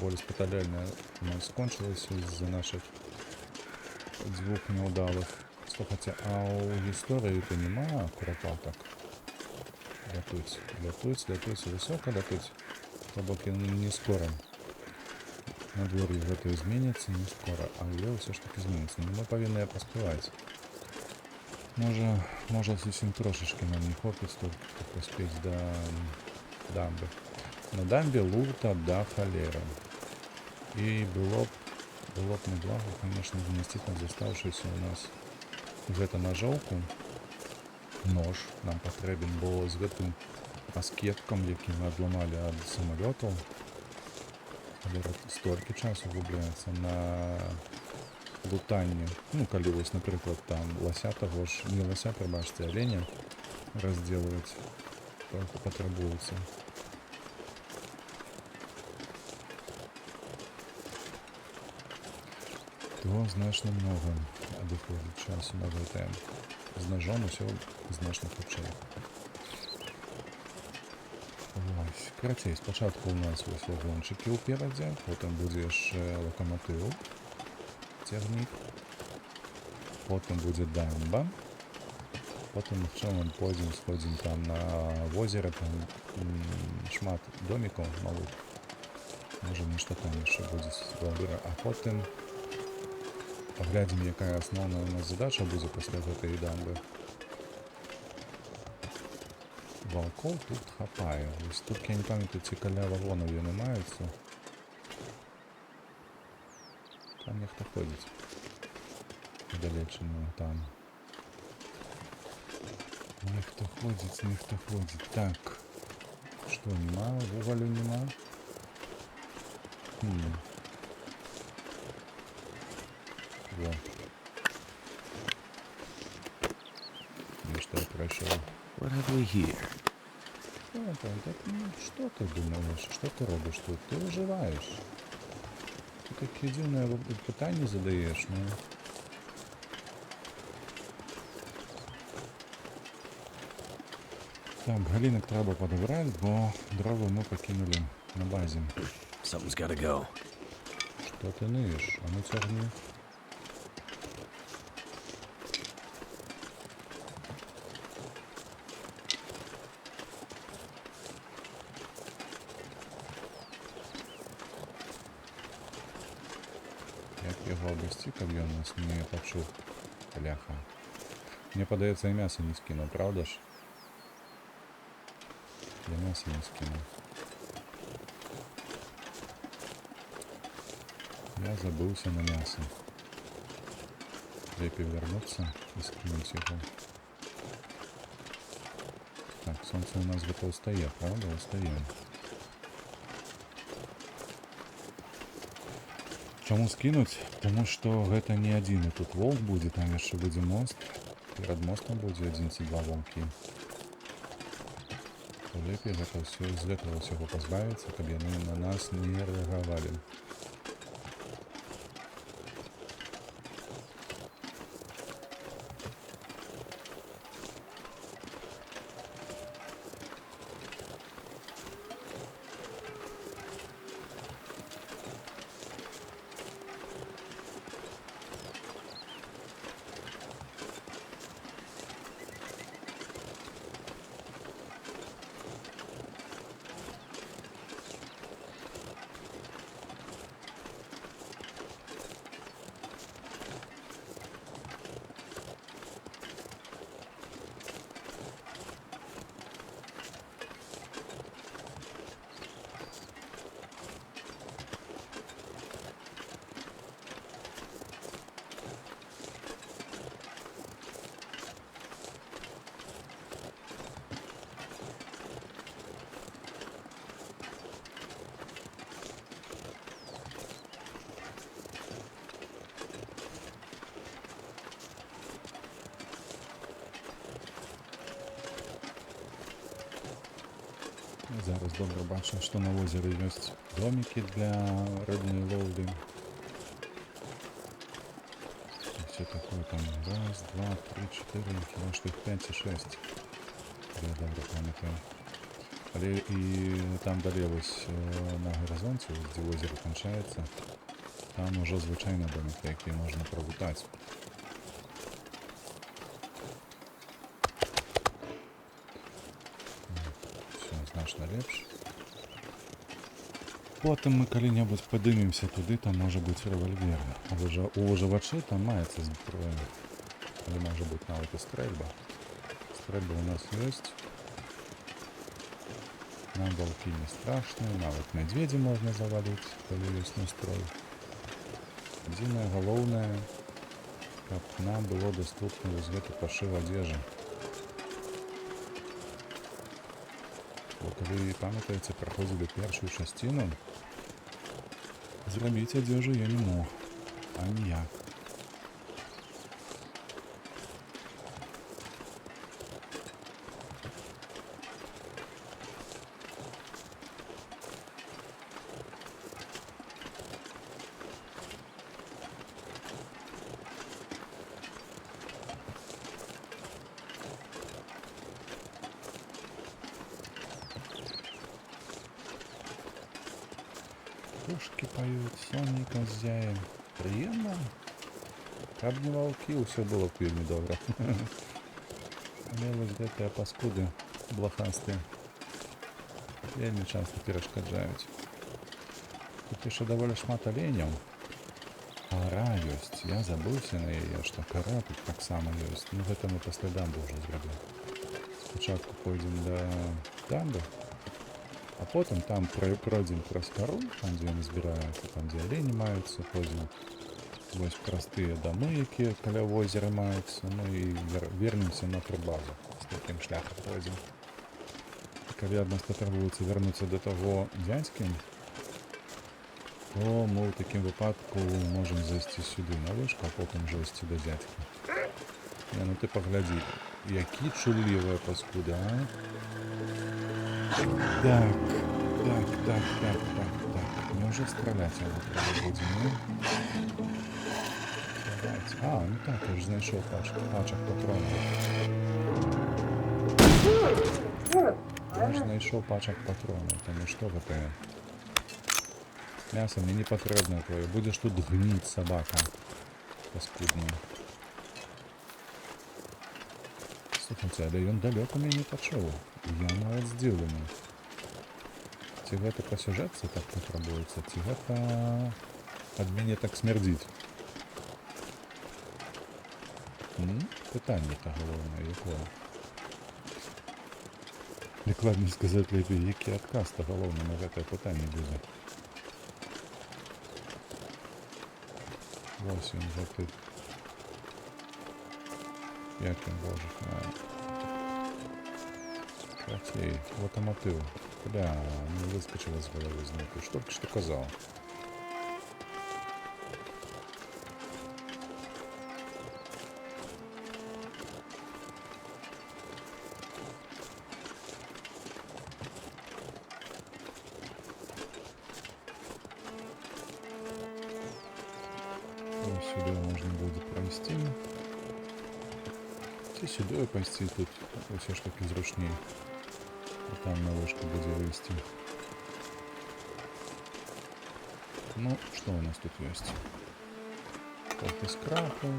болеспаталяльная у нас скончылася з-за нашых дзвюх няўдалых. Слухайце, а ў гісторыі то няма курапатак? Лятуць, лятуць, лятуць, высока лятуць. То бок яны не скора. Надвор'е гэтае зменіцца, не скора, але ўсё ж такі зменіцца. Ну, мы павінны паспяваць. Можа, зусім трошачкі нам не хопіць, толькі каб паспець да дамбы. На дамбе лута да халеры. І было б неблага, конечно, знайсці там застаўшуюся у нас гэта нажоўку. Нож нам патрэбен, бо з гэтым аскепкам, які мы адламалі ад самалётаў, халера, столькі часу губляецца на лутанне. Ну, калі вось, напрыклад, там лася таго ж, не лася, прабачце, аленя раздзелваць патрабуецца. То значна многа адыходзіць часу на гэтае. З ножом усё значна хутчэй. Вось. Карацей, спачатку у нас вось вагончыкі ўперадзе, потым будзе яшчэ лакаматыў, цягнік, потым будзе дамба, потым, магчыма, мы пойдзем, сходзім там на возера, там шмат домікаў малых. Можа, нешта там яшчэ будзе добра. А потым паглядзім, якая асноўная у нас задача будзе пасля гэтай дамбы. Ваўкоў тут хапае. Вось тут я не памятаю, ці каля вагонаў яны маюцца. Там нехта ходзіць. Далечына там. Нехта ходзіць, нехта ходзіць. Так. Што, нема? Вугалю нема? Во. Нешта я прайшоў. What have we here? Так, ну, што ты думаеш? Што ты робіш тут? Ты выжываеш. Ты такія дзіўныя пытанні задаеш, ну. Так, галінак трэба падабраць, бо дровы мы пакінулі на базе. Something's gotta go. Што ты ныеш? А ну цягні. Як яго абысці, каб ён нас не пачуў? Бляха. Мне падаецца, і мяса не скінуў, праўда ж? Я мяса не скінуў. Я забыўся на мяса. Лепей вярнуцца і скінуць яго. Так, сонца у нас гэта ўстае, праўда? Устае. Чаму скінуць? Таму што гэта не адзіны тут воўк будзе, там яшчэ будзе мост. Перад мостам будзе адзін ці два ваўкі. То лепей гэта ўсё, з гэтага ўсяго пазбавіцца, каб яны на нас не рэагавалі. Зараз добра бачым, што на возеры ёсць домікі для рыбнай лоўлі. Всё такое там. Раз, два, три, чатыры, хіба што іх 5 і 6. Я добра памятаю. Але і там далей вось на гарызонце, вось дзе возера канчаецца, там ужо звычайна домікі, якія можна пралутаць. Всё, значна лепш. Потым мы калі-небудзь падымемся туды, там можа быць рэвальвер. У выжывачы там маецца зброя. Але можа быць нават і стрэльба. Стрэльба у нас ёсць. Нам ваўкі не страшныя, нават мядзведзя можна заваліць, калі ёсць настрой. Адзінае галоўнае, каб нам было даступна вось гэты пашыў адзежы. Бо калі памятаеце, праходзілі першую часціну, зрабіць адзежу я не мог. А ніяк. Птушкі паюць, сонейка ззяе. Прыемна. Каб не ваўкі, ўсё было б вельмі добра. Але вось гэтыя паскуды блахастыя вельмі часта перашкаджаюць. Тут яшчэ даволі шмат аленяў. Кара ёсць. Я забыўся на яе, што кара тут таксама ёсць. Гэта мы пасля дамбы ўжо зрабілі. Спачатку пойдзем да дамбы, а потым там пройдзем праз кару, там дзе яны збіраюцца, там дзе алені маюцца, пойдзем вось праз тыя дамы, якія каля возера маюцца, і вернемся на турбазу. З такім шляхам пройдзем. І калі ад нас патрабуецца вярнуцца да таго дзядзькі, то мы ў такім выпадку можам зайсці сюды на вышку, а потым ужо ісці да дзядзькі. Не, ну ты паглядзі, які чуллівая паскуда, а? Так, так, так, так, так, так. Няўжо страляць яго трэба будзе, не? Давайте. А, ну так, я ж знайшоў пачак патронаў. Я ж знайшоў пачак патронаў, таму што гэтае? Мяса мне не патрэбнае твоё. Будзеш тут гніць, сабака. Паскудная. Слухайце, але ён далёка мяне пачуў. Я нават здзіўлены. Ці гэта па сюжэтцы так патрабуецца, ці гэта ад мяне так смярдзіць? Пытанне-то галоўнае, якое? Дакладней сказаць лепей, які адказ-то галоўны на гэтае пытанне будзе. Вось ён гэты... Як ён, божа, Карацей, лакаматыў. Бля, не выскочыла з галавы зноў. Што толькі што казаў? Вось сюды можна будзе прайсці. Ці сюды пайсці, тут усё ж такі зручней. А там на вышку будзе выйсці. Ну, што у нас тут ёсць? Трохі скрапу.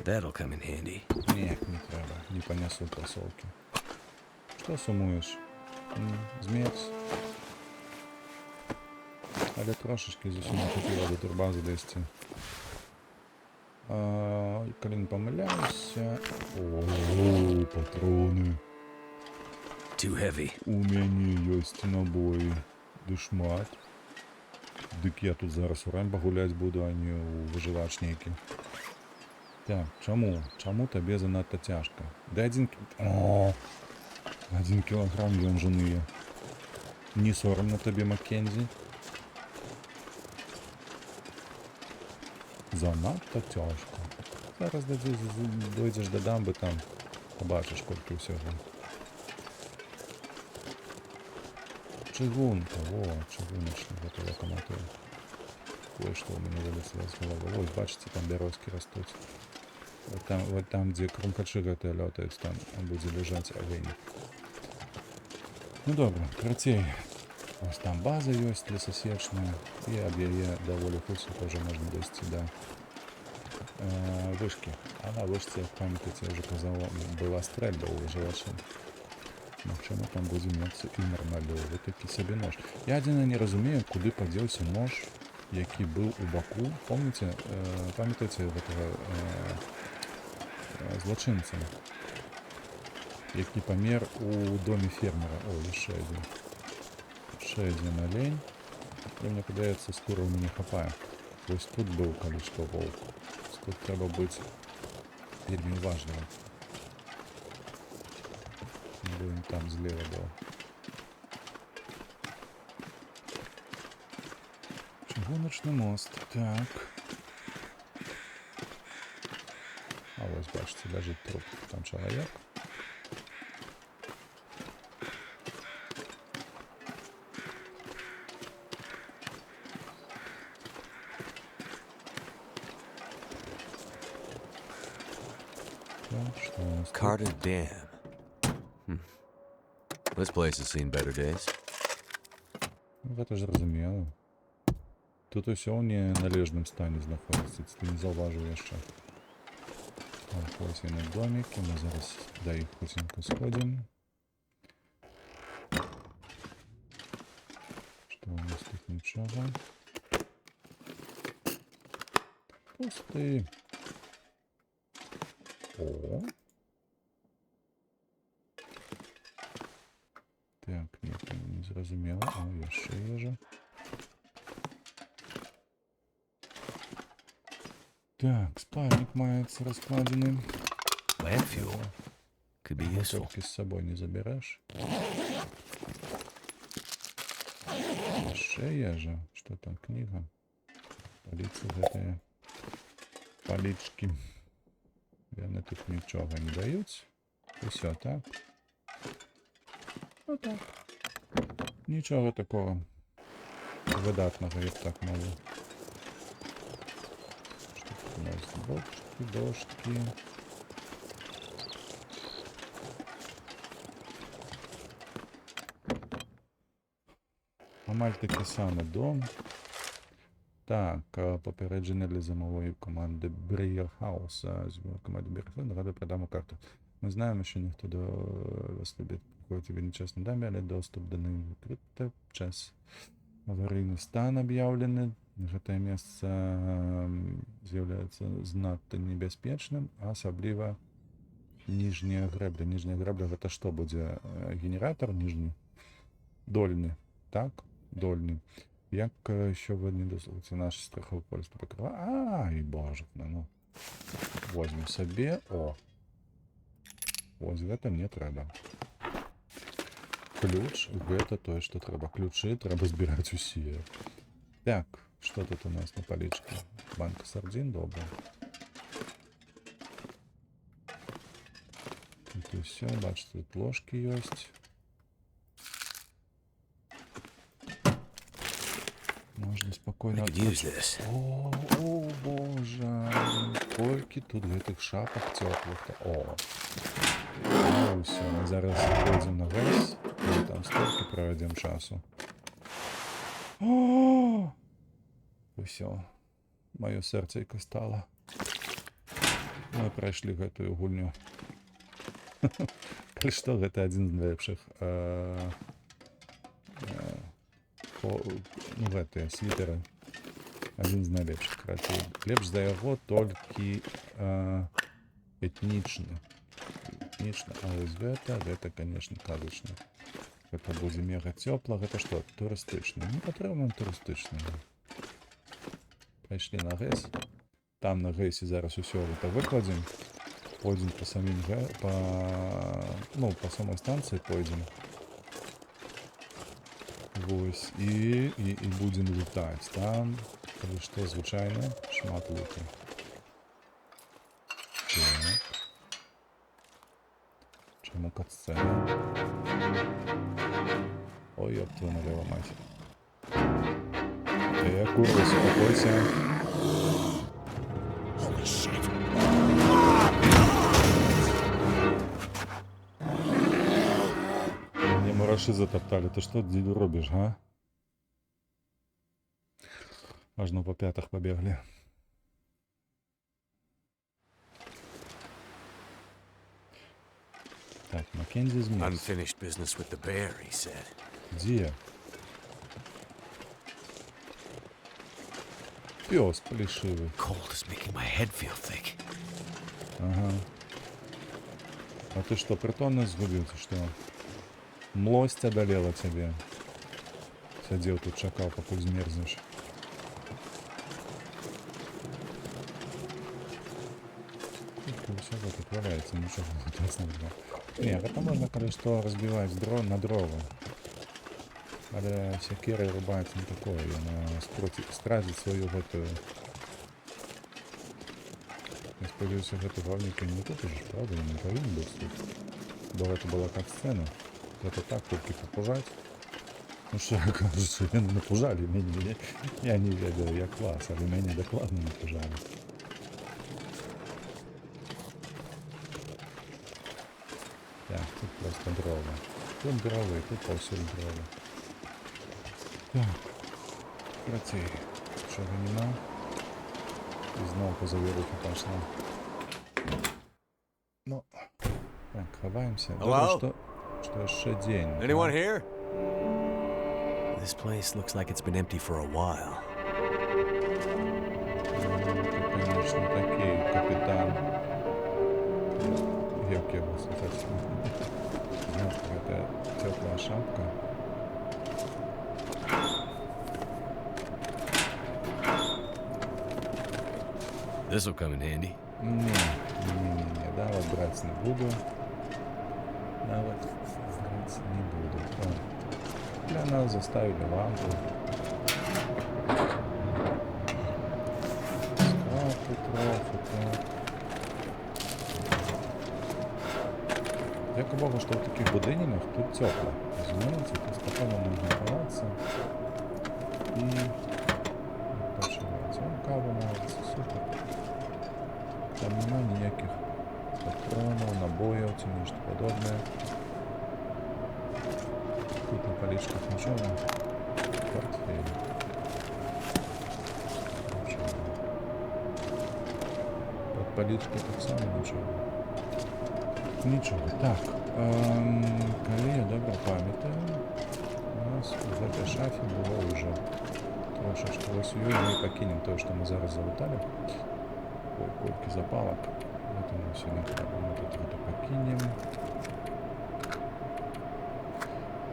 That'll come in handy. Не, не трэба, не панясу красоўкі. Што сумуеш? Змерз? Але трошачкі зусім не хапіла до турбазы дайсці. А, калі не памыляюся... О, патроны. Too heavy. У мяне ёсць набоі. Ды шмат. Дык я тут зараз у Рэмбо гуляць буду, а не ў выжывач нейкі. Так, чаму? Чаму табе занадта цяжка? Да О! 1 кілаграм ён жа ные. Не сорамна табе, Маккензі? Занадта цяжка. Зараз дойдзеш да дамбы, там побачыш, колькі ўсяго. Чыгунка, во, чыгуначны гэты лакаматыў. Ой, што ў мяне вылезла з галавы. Вось, бачыце, там бярозкі растуць. Вот там, дзе крумкачы гэтыя лётаюць, там будзе ляжаць алень. Ну добра, карацей. Вось там база ёсць лесасечная, і ад яе даволі хуценька ўжо можна дайсці да вышкі. А на вышцы, як памятаеце, я ўжо казаў, была стрэльба ў выжывачы. Магчыма, там будзе мецца і нармалёвы такі сабе нож. Я адзінае не разумею, куды падзеўся нож, які быў у баку. Памятаеце гэтага злачынца, які памер у доме фермера? О, яшчэ адзін. Яшчэ адзін алень. І мне падаецца, скура ў мяне хапае. Вось тут быў, калі што, воўк. Вось тут трэба быць вельмі уважлівым. Будем там злева был. Чыгуначны мост. Так. А вось, бачыце, ляжыць труп. Там чалавек. Так, что у нас тут? Carter Dam. This place has seen better days. Ну, гэта ж зразумела. Тут усё ў неналежным стане знаходзіцца, ці ты не заўважыў яшчэ. Так, вось яны домікі, мы зараз да іх хуценька сходзім. Што у нас тут нічога? Пусты. О. Так, нет, не зразумела. О, яшчэ ежа. Так, спальнік маецца раскладзены. Lamp fuel. Could be useful. Толькі з сабой не забярэш. Яшчэ ежа. Што там, кніга? Паліцы гэтыя. Палічкі. Яны тут нічога не даюць. Усё, так? Ну так. Нічога такога выдатнага, я б так мовіў. Што тут у нас? Бочкі, дошкі. Амаль такі самы дом. Так, папярэджанне для зімовай каманды Брієрхауса. Зімової команди Брієрхауса, нагадую про даму карту. Ми знаємо, що ніхто до вас любить приходить вільний час на дамі, але доступ до неї відкрито. Час аварыйны стан аб'яўлены. Гэтае месца з'яўляецца знадта небяспечным, асабліва ніжняя грэбля. Ніжняя грэбля гэта што будзе? Генератор ніжні? Дольны, так? Дольны. Як що ви не дослухаєте наш страховий поліс покрива? Ай, боже, ну. Возьмем сабе. О. Вось гэта мне трэба. Ключ, гэта тое, што трэба. Ключы трэба збіраць усе. Так, што тут у нас на палічку? Банка сардзін, добра. Тут усё, бачыце, тут ложкі ёсць. Можна I спакойна could use this. О, о, божа, колькі тут гэтых шапак цёплых. О. Ну ўсё, мы зараз пойдзем на ГЭС, і там столькі правядзем часу. О! Усё. Маё сэрцайка стала. Мы прайшлі гэтую гульню. Калі што, гэта адзін з найлепшых ну, гэтыя світэры. Адзін з найлепшых, карацей. Лепш за яго толькі этнічны. Этнічны, а вось гэта, конечно, казачны. Гэта будзе мега цёпла, гэта што? Турыстычны. Не патрэбна нам турыстычны. Пайшлі на ГЭС. Там на ГЭСе зараз усё гэта выкладзем. Пойдзем па самім па, ну, па самой станцыі пойдзем. Вось, і будзем лутаць. Там, калі што, звычайна, шмат луту. Так. Чаму катсцэна? Ой, ёб твою налево, мать. Курва, успокойся. Мне мураши затоптали. Ты что, деду, робишь, а? Аж на по пятах побегли. Так, Маккензи змерз. Unfinished business with the bear, he said. Где? Пес плешивый. Cold is making my head feel thick. Ага. А ты что, притонность згубил, ты что? Млость одолела тебе. Сидел тут, чакал, покуль змерзнешь. Всего тут валяется, ничего интересного. Не, это можно, коли что, разбивать дрон на дрова. Але сякерай рубаць не такое, яна страціць сваю гэтую. Я спадзяюся, гэты гаўніка не тут ужо, правда, не павінен быць тут. Бо гэта была кат-сцэна. Гэта так, толькі папужаць. Ну што я кажу, што яны напужалі мяне. Я не ведаю, як вас, але мяне дакладна напужалі. Так, тут просто дрова. Тут дрова і тут паўсюль дрова. Так, карацей, чого нема. І зноў па завірухе пайшла. Ну, так, хаваемся. Добра, Hello? што яшчэ дзень. Anyone here? This place looks like it's been empty for a while. Ты, конечно, такі капітан. Як яго слухаць? Зноў гэта цёплая шапка. This'll come in handy. Не, не, не, не, нават браць не буду. Нават браць не буду. О, для нас заставили лампу. Скрапу троху, так. Дзякуй Богу, што ў такіх будынках тут цёпла. Разумееце, тут спакойна можна хавацца і адпачываць. Вон кава маецца, супер. Там няма ніякіх патронаў, набояў ці нешта падобнае. Тут на палічках нічога. Портфель. Нічога. Пад палічкай таксама нічога. Нічога. Так. Калі я добра памятаю, у нас у гэтай шафе было ўжо трошачкі. Вось у ёй мы і пакінем тое, што мы зараз залуталі. Ой, колькі запалак. Гэта нам усё не трэба. Мы тут гэта пакінем.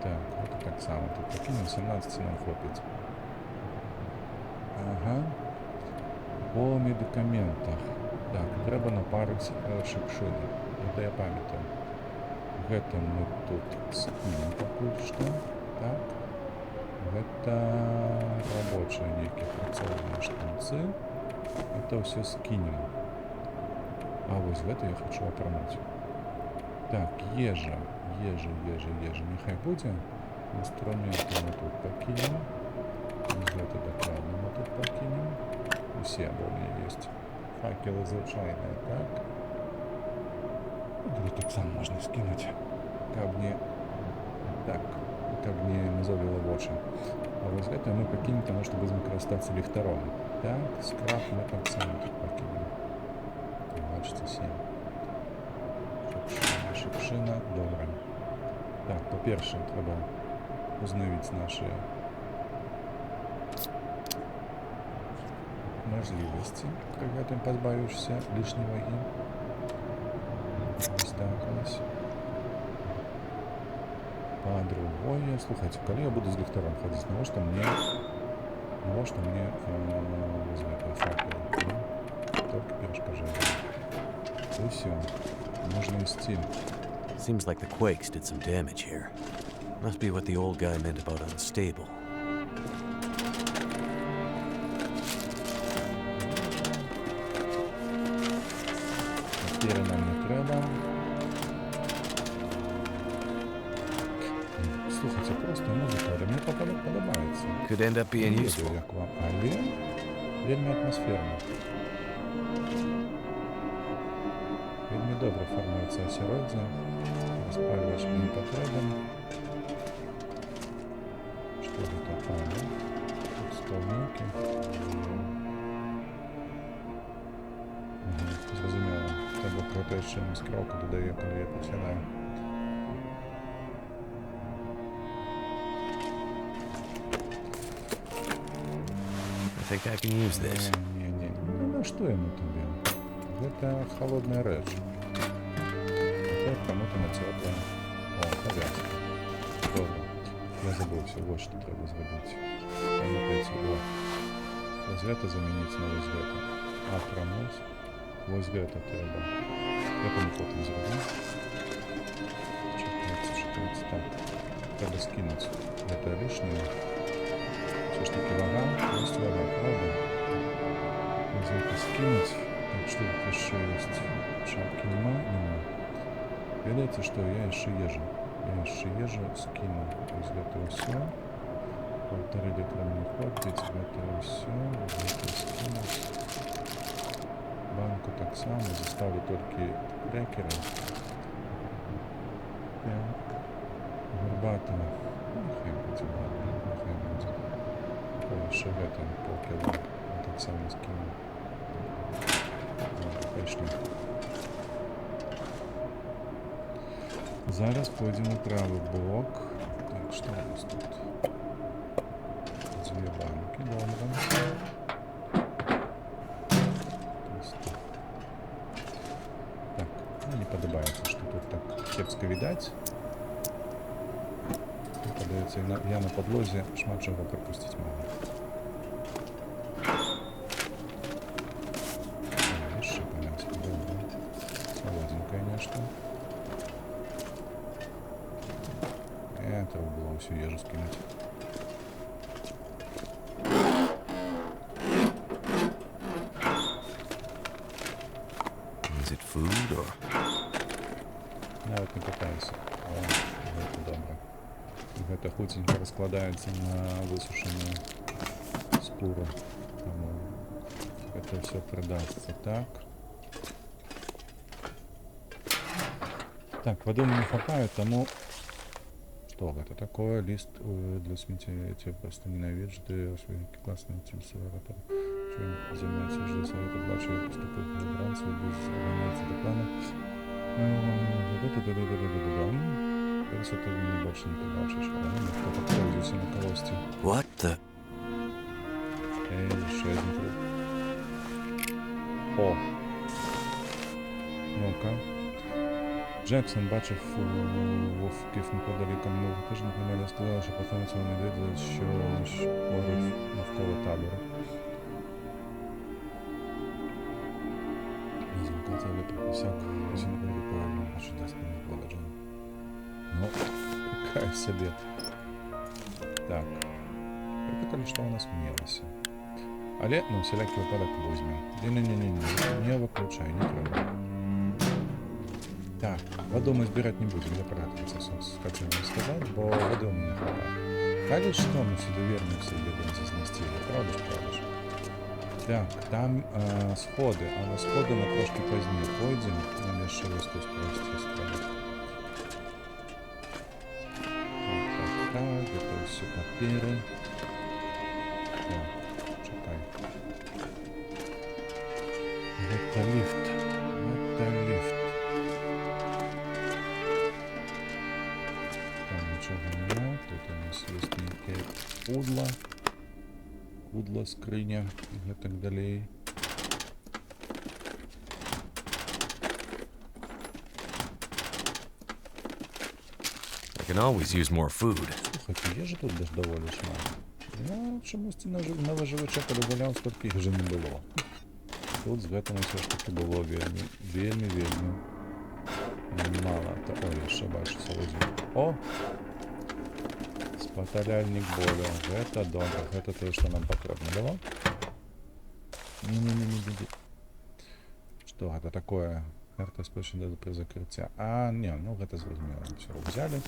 Так, гэта таксама тут пакінем. 17 нам хопіць. Ага. По медыкаментах. Так, трэба напарыць шыпшыны. Гэта я памятаю. Гэта мы тут скінем пакуль што. Так. Гэта рабочыя нейкія працоўныя штанцы. Это ўсё скінем. А вось гэта я хачу апрануць. Так, ежа, ежа, ежа, ежа. Няхай будзе. Інструменты мы тут пакінем. Вось гэта дакладна мы тут пакінем. Усе, бо у мяне ёсць факелы звычайныя, так. Тут таксама можна скінуць, каб не... Так, каб не мазоліла вочы. А вось гэта мы пакінем, таму што будзем карыстацца ліхтаром. Так, скрап мы таксама тут пакінем. Бачыце, 7. Шыпшына, шыпшына, добра. Так, па-першае, трэба узнавіць нашы мажлівасці, пры гэтым пазбавіўшыся лішняй вагі. Вось так вось. Па-другое, слухайце, калі я буду з ліхтаром хадзіць, навошта мне вось гэтыя факелы? Ну, толькі перашкаджае. Усё, можна ісці. Seems like the quakes did some damage here. Must be what the old guy meant about unstable. Паперы нам не трэба. Слухайце, проста музыка, але мне падабаецца. Could end up being Не ведаю, useful. як вам, але вельмі атмасферна. Вельмі добра фармуецца асяроддзе. Распальвач мне не патрэбен. Што гэта? А, ну, тут стол нейкі. Ага, зразумела. То бок гэта яшчэ маскіроўка дадае, калі я прысядаю. I think I can use this. Не, не, не. Ну, на што яму табе? Гэта холодная рэч. А ты апранута на цёплае. О, павязка. Добра. Я забыўся, вось што трэба зрабіць. Памятаеце, о. Вось гэта замяніць на вось гэта. Апрануць. Вось гэта трэба. Я там потым зраблю. Чакайце, чакайце. Так. Трэба скінуць. Гэта лішняе. Усё ж такі вага. Ёсць вага, правда? Вось гэта скінуць. Так, што тут яшчэ ёсць? Шапкі няма? Няма. Ведаеце, што я яшчэ ежу. Я яшчэ ежу скіну. Вось гэта ўсё. Паўтары літра мне хопіць. Гэта ўсё. Вось гэта скінуць. Банку таксама. Заставлю толькі крэкеры. Так. Гарбата. Няхай будзе, ладно. Няхай будзе. О, яшчэ гэта паўкіла. Я таксама скіну. Добра, пайшлі. Зараз пойдзем у правы бок. Так, што у нас тут? Дзве банкі, добра. Пуста. Так, мне не падабаецца, што тут так кепска відаць. Мне падаецца, я на падлозе шмат чаго прапусціць магу. О, яшчэ павязка, добра. Салодзенькае нешта. Трэба было ўсю ежу скінуць. Is it food or... Нават не пытаюся. О, гэта добра. Гэта хуценька раскладаецца на высушаную скуру. Таму гэта ўсё прыдасца. Так. Так, вады мне не хапае, таму... Што Што гэта такое? Ліст для сміцця, я тебя просто ненавижу, ты свой класны цельсоратор. Чым займаецца вже совета, бачу, я поступив в бранцю без організації до плану. Зараз ти мене більше не побачиш, але ну, хто підходиться на когось. What the? Ей, ще один труп. О! Ну-ка. Джексон бачив вовків неподалік минулого тижня. Громадя сказала, що потім цього медведя, що шпорив навколо табору. Не замикати, але приписяк. Ось не буде правильно, що дасть мені положення. Ну, какая себе. Так. Это коли что у нас мелося. Але на всілякий випадок возьмем. Не-не-не-не, не выключай, не треба. Так, воду мы збирать не будем, я про это хочу вам сказать, бо воды у меня хватает. Коли что, мы сюда вернемся и будем знести, правда ж, правда ж? Так, там сходы, а на сходы мы трошки позднее пойдем, нам еще вось тут пройти треба. Так, так, так, это все паперы. Так, чекай. Это лифт. Это лифт. Там нічого нема. Тут у нас есть некая пудла. Пудла, скриня і так далее. I can always use more food. Слухайте, є ж тут десь доволі шмат. Ну, чомусь на виживача перегуляв, стільки їх вже не було. Тут з гэтым все ж таки було вельмі, вельмі, вельмі мало. Та, ой, я ще бачу солодю. О! Спаталяльник болю. Гэта добре, гэта те, що нам потрібно було. Не-не-не-не-не. Что гэта такое? Карта спущена при закрыцці. А, не, ну гэта зразумела. Все, взяли.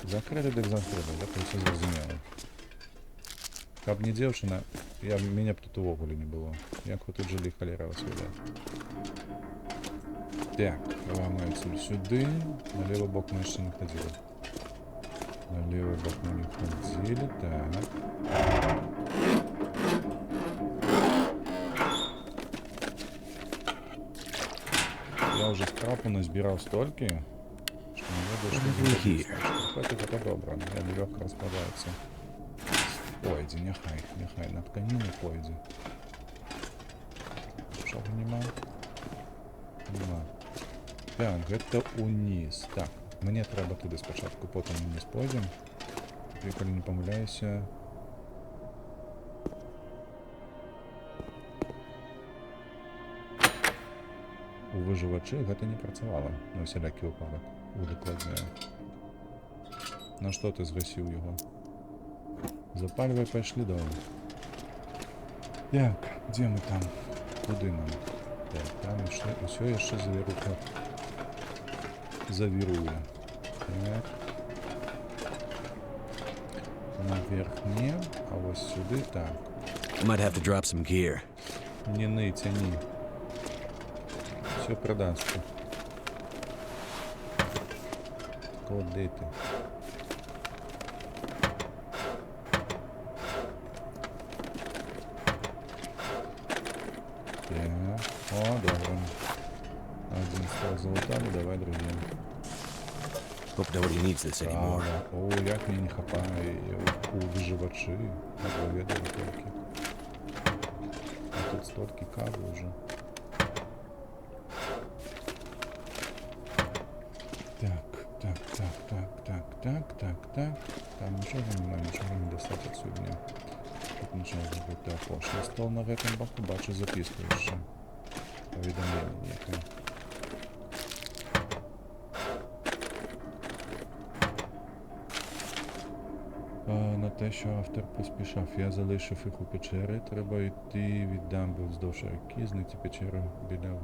Закрыли, дык закрыли, гэта ўсё зразумела. Каб не дзеўчына, мяне б тут увогуле не было. Як вы тут жылі, халера вас ведае. Так, мы адсюль сюды. На левы бок мы яшчэ не хадзілі. На левы бок мы не хадзілі, так. Я уже скрапу назбіраў столькі, што не ведаю, што What have we зрабіць. here? Шкарпеты гэта добра, яны лёгка распадаюцца. Пойдзе, няхай, няхай на тканіну пойдзе. Чого нема? Нема. Так, гэта уніз. Так, мне трэба туды спачатку, потым уніз пойдзем. Я, калі не памыляюся... У выжывачы гэта не працавала, на ўсялякі выпадак, удакладняю. На што ты згасіў яго? Запальвай, пайшлі давай. Так, дзе мы там? Куды нам? Так, там ішлі. Усё яшчэ завіруха завіруе. Так. Наверх не, а вось сюды так. I might have to drop some gear. Не ны, тяни. Все продастся. Куди ти? Так. О, добре. Один стол залутали, давай другим. Hope nobody needs this anymore. Кава. О, як мені не хапає у виживачі. Як ви ведали тільки. А тут стільки кави вже. Так, так, так, так, так, так, так, так. Там нічого немає, нічого не достати отсюда. Ні. Тут нічого зробити. Апошні стол на гэтым боку, бачу записку ще. Повідомлення некое. На те, що автор поспішав, я залишив їх у печері. Треба йти від дамби вздовж ріки, знайти печеру біля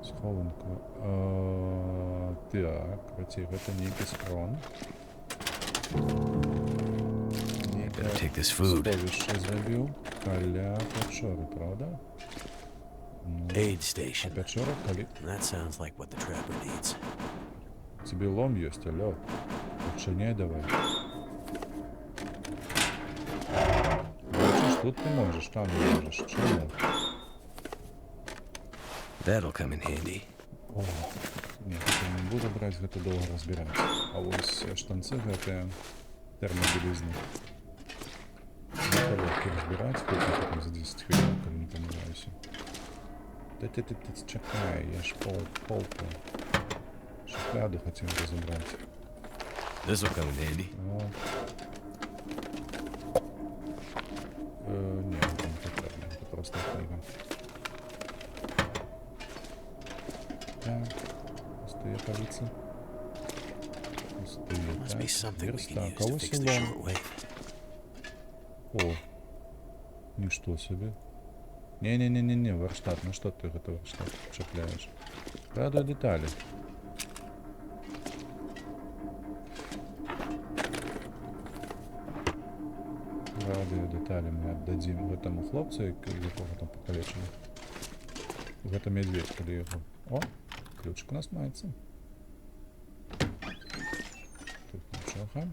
схованку. Так, короче, гэта нейкі схрон. Нейкае Better take this food. сховище зрабіў каля пячоры, правда? Ну, Aid а station. пячора калі... That sounds like what the trapper needs. У цябе лом ёсць, алё. Адчыняй давай. Бачыш, тут ты можаш, там не можаш. Чаму? That'll come in handy. О, не, гэта я не буду браць, гэта доўга разбіраць. А вось штанцы гэтыя тэрмабілізны. Гэта лёгкі разбіраць, колькі там за 10 хвілін, калі не памыляюся. Та ты, ты, ты, чакай, я ж полку. Шухляду хацеў разабраць. This'll come in handy. О. Не, гэта не патрэбна, гэта проста кніга. Так, пустыя паліцы. Пустыя, Must be так. something we can Верстак. use А to вось fix і the лом. shortwave. О, ничто себе. Не-не-не-не-не, варштат, ну что ты гэта варштат чапляеш? Радыёдэталі. Радыёдэталі мы аддадзім гэтаму хлопцу, якога там пакалечылі. Гэта медведь, калі яго. О, ключик у нас маецца. Тут нічога.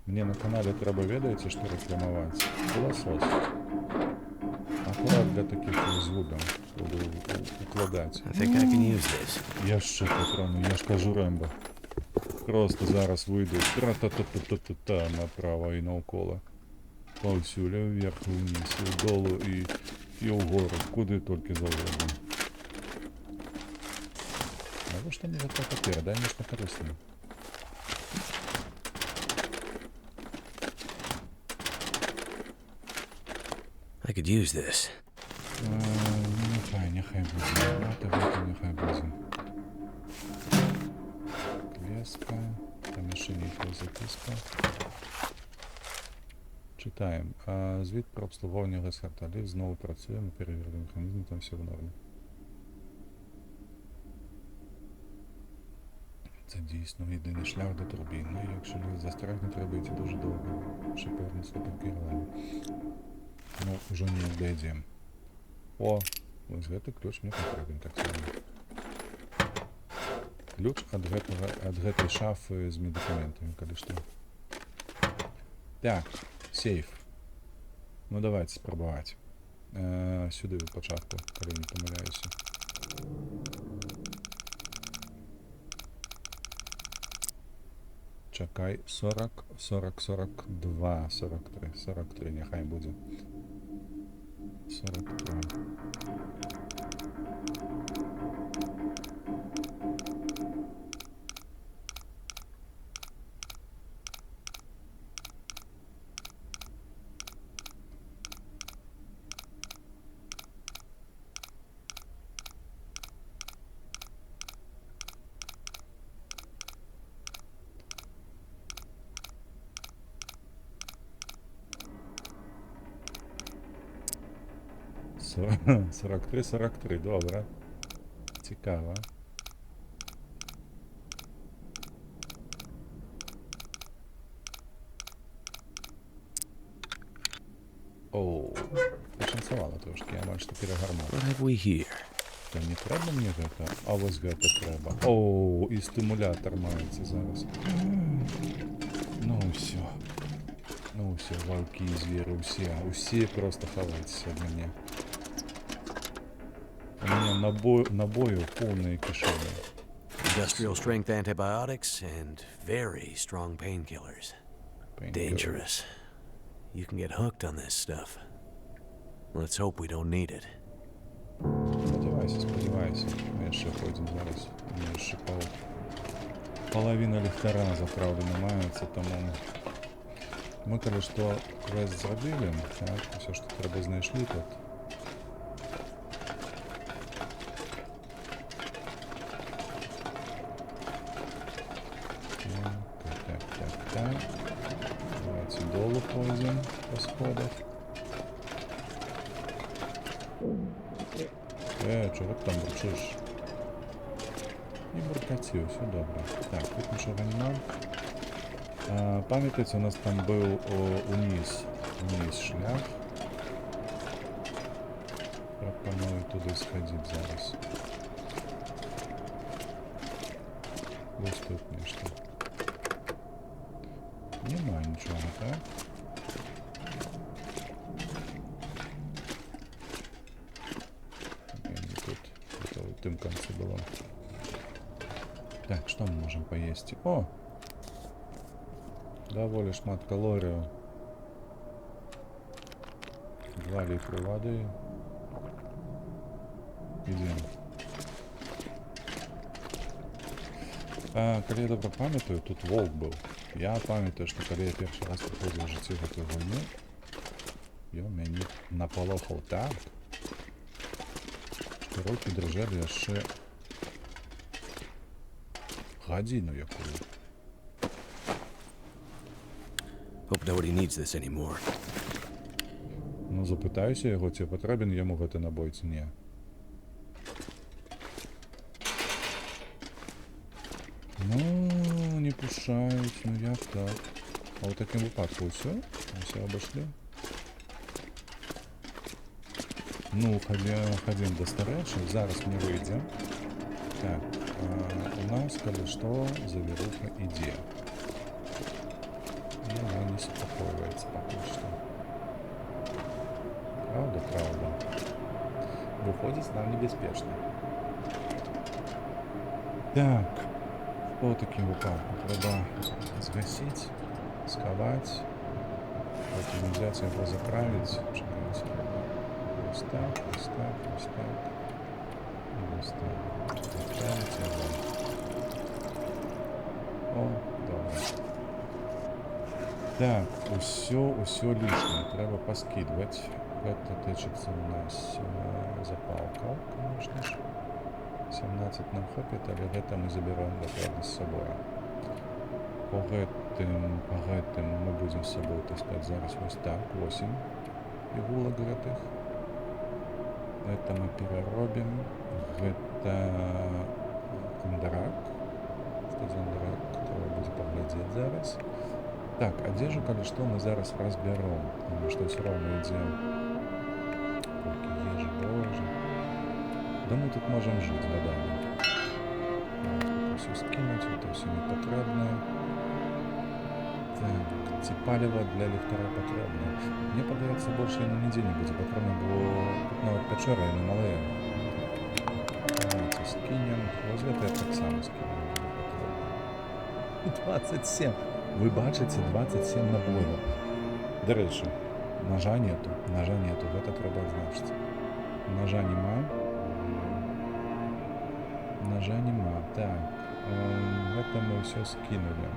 Мне на канале трэба, ведаеце, што рэкламаваць? Пыласос. Акурат для такіх звукаў буду укладаць. I think I can use this. Яшчэ патроны, я ж кажу, Рэмбо. Просто зараз выйду тра-та-та-та-та-та-та направо і наўкола. Паўсюль, уверх, і ўніз, і ўдолу, і ўгору, куды толькі заўгодна. Навошта мне гэта папера? Дай нешта карыснае. I could use this. Няхай, няхай будзе. Гэта, гэта няхай будзе. Леска. Там яшчэ нейкая запіска. Чытаем. Звіт про обслуговування Гесхарта. Ліфт знову працює, ми перевірили механізм, там все в нормі. Це дійсно єдиний шлях до турбіни. Якщо ліфт застрягне, треба йти дуже довго. Ще повернутися до керування. Ну, уже не дойдем. О, вось гэты ключ мне патрэбен таксама. Ключ ад гэтага, ад гэтай шафы з медыкаментамі, калі што. Так, сейф. Ну, давайте спрабаваць. Сюды ў пачатку, калі не памыляюся. Чакай, 40, 40, 42, 43, 43, няхай будзе. 43. 43, 43, добре. Цікаво. Оу, пошанцевало трошки, я бачу, перегарнув. What have we here? Та не треба мені гэта, а ось гэта треба. Оу, і стимулятор мається зараз. Ну все. Ну все, ваўкі і звери, усе, усе просто хавайтеся ад мяне. У меня набою полные кишени. Industrial strength antibiotics and very strong painkillers. Painkillers. Dangerous. You can get hooked on this stuff. Let's hope we don't need it. Сподівайся, сподівайся. Ми ще ходимо зараз. У мене ще половина ліхтара заправлена мається, тому ми, коли що, квест зробили, так, все, що треба, знайшли тут. Так, так, так, так. Давайте долу пойдем по сходах. Чого ти там бурчиш? Не буркаті, все добре. Так, тут нічого нема. Пам'ятаєте, у нас там був униз шлях. Туды схадзіць зараз. Вось тут нешта. Няма нічога, так? Не, не тут. Это ў тым канцы было. Так, што мы можам паесці? О! Даволі шмат калорыяў. 2 літры вады. Ідзем. А, калі я добра памятаю, тут воўк быў. Я памятаю, што калі я першы раз праходзіў у жыцці гэтую гульню, ён мяне напалохаў так, што рукі дрыжэлі яшчэ гадзіну якую. Hope nobody needs this anymore. Ну, запытаюся яго, ці патрэбен яму гэты набой, ці не. Ну, не пушчаюць, ну як так? А ў такім выпадку ўсё? Усё абышлі? Ну, хадзім да старэчы, зараз мы выйдзем. Так, у нас, калі што, завіруха ідзе. І яна не супакойваецца пакуль што. Праўда, праўда. Выходзіць нам небяспечна. Так, што ў такім выпадку? Трэба згасіць, схаваць, потым узяць яго заправіць. Чакайце. Вось так, вось так, вось так. І вось так. Заправіць яго. О, добра. Так, усё лішняе трэба паскідваць. Гэта тычыцца у нас запалкаў, конечно ж. 17 нам хопіць, але гэта мы забяром дакладна з сабою. Па гэтым мы будзем з сабой таскаць зараз вось так, 8 іголак гэтых. Гэта мы пераробім. Гэта андарак. Што за андарак? Трэба будзе паглядзець зараз. Так, адзежу, калі што, мы зараз разбяром, таму што ўсё роўна ідзе. Колькі ежы, божа. Да мы тут можам жыць гадамі. Тут усё скінуць, гэта ўсё не патрэбнае. Так, ці паліва для ліхтара патрэбна? Мне падаецца, больш яно нідзе не будзе патрэбна, бо тут нават пячоры яны малыя. Давайте скінем. Вось гэта я таксама скіну, не патрэбна. 27! Вы бачыце, 27 набояў. Дарэчы, ножа нету, ножа нету, гэта трэба адзначыць. Ножа няма. Ножа няма. Так, гэта мы ўсё скінулі.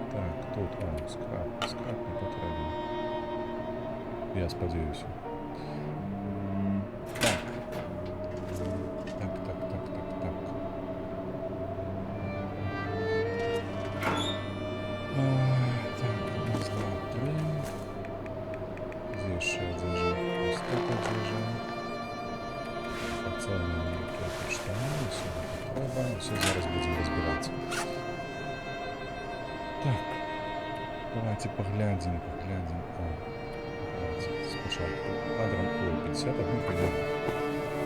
Так, тут, о, скрап, скрап не патрэбен. Я спадзяюся. Так. Так, так, так, так, так. Так, раз, два, тры. Дзе яшчэ адзежа? Вось тут адзежа. Працоўныя нейкія тут штаны, усё гэта трэба. Усё зараз будзем разбірацца. Так, давайте паглядзім, паглядзім. О, давайте спачатку. Адрам, ой, 51 хвіліну.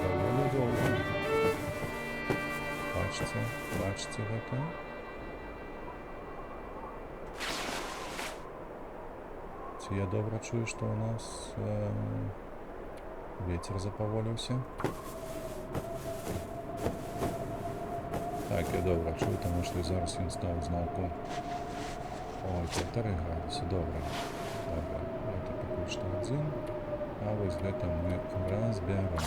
Даволі доўга. Бачыце, бачыце гэта? Ці я добра чую, што у нас ветер запаволіўся? Так, я добра чую, таму што зараз ён стаў зноўку. Ой, 1,5 градуса, добра. Добра, гэта пакуль што адзін. А вось гэта мы разбяром.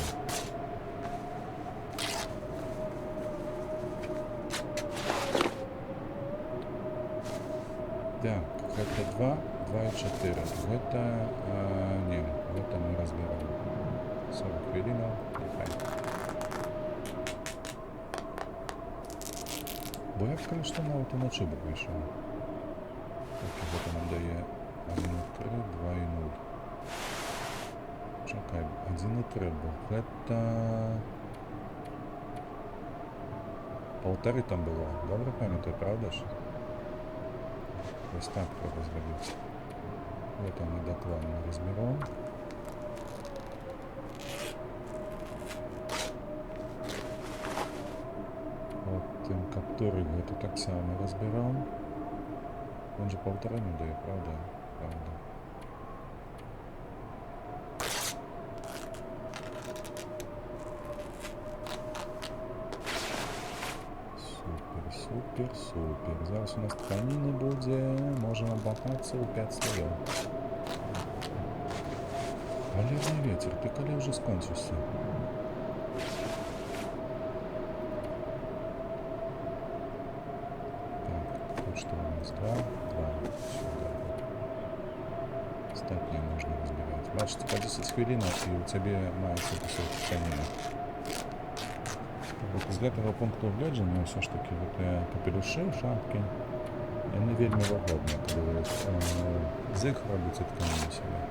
Так, гэта 2, 2,4. Гэта, не, гэта мы разбяром. 40 хвілінаў, няхай. Бо я б, калі што, нават уначы бы выйшаў. Так, гэта нам дае 1,3, 2,0. Чакай, 1,3, бо гэта... 1,5 там было. Добра памятаю, праўда ж? Вось так трэба зрабіць. Гэта мы дакладна разбяром. Ліхторык гэта таксама разбярэм. Он же паўтара не дае, правда? Правда. Супер, супер, супер. Зараз у нас тканіны будзе. Можам абматацца ў 5 слоёў. Халерны ветер, ты калі ўжо скончышся? Так, тут что у нас? 2, 2. Сюда. Астатняе можна разбіраць. Бачыце, па 10 хвілін, і у цябе маецца кусок тканіны. То бок з гэтага пункту гледжання ўсё ж такі гэтыя капелюшы, шапкі, яны вельмі выгодныя, калі вы з іх робіце тканіну сабе.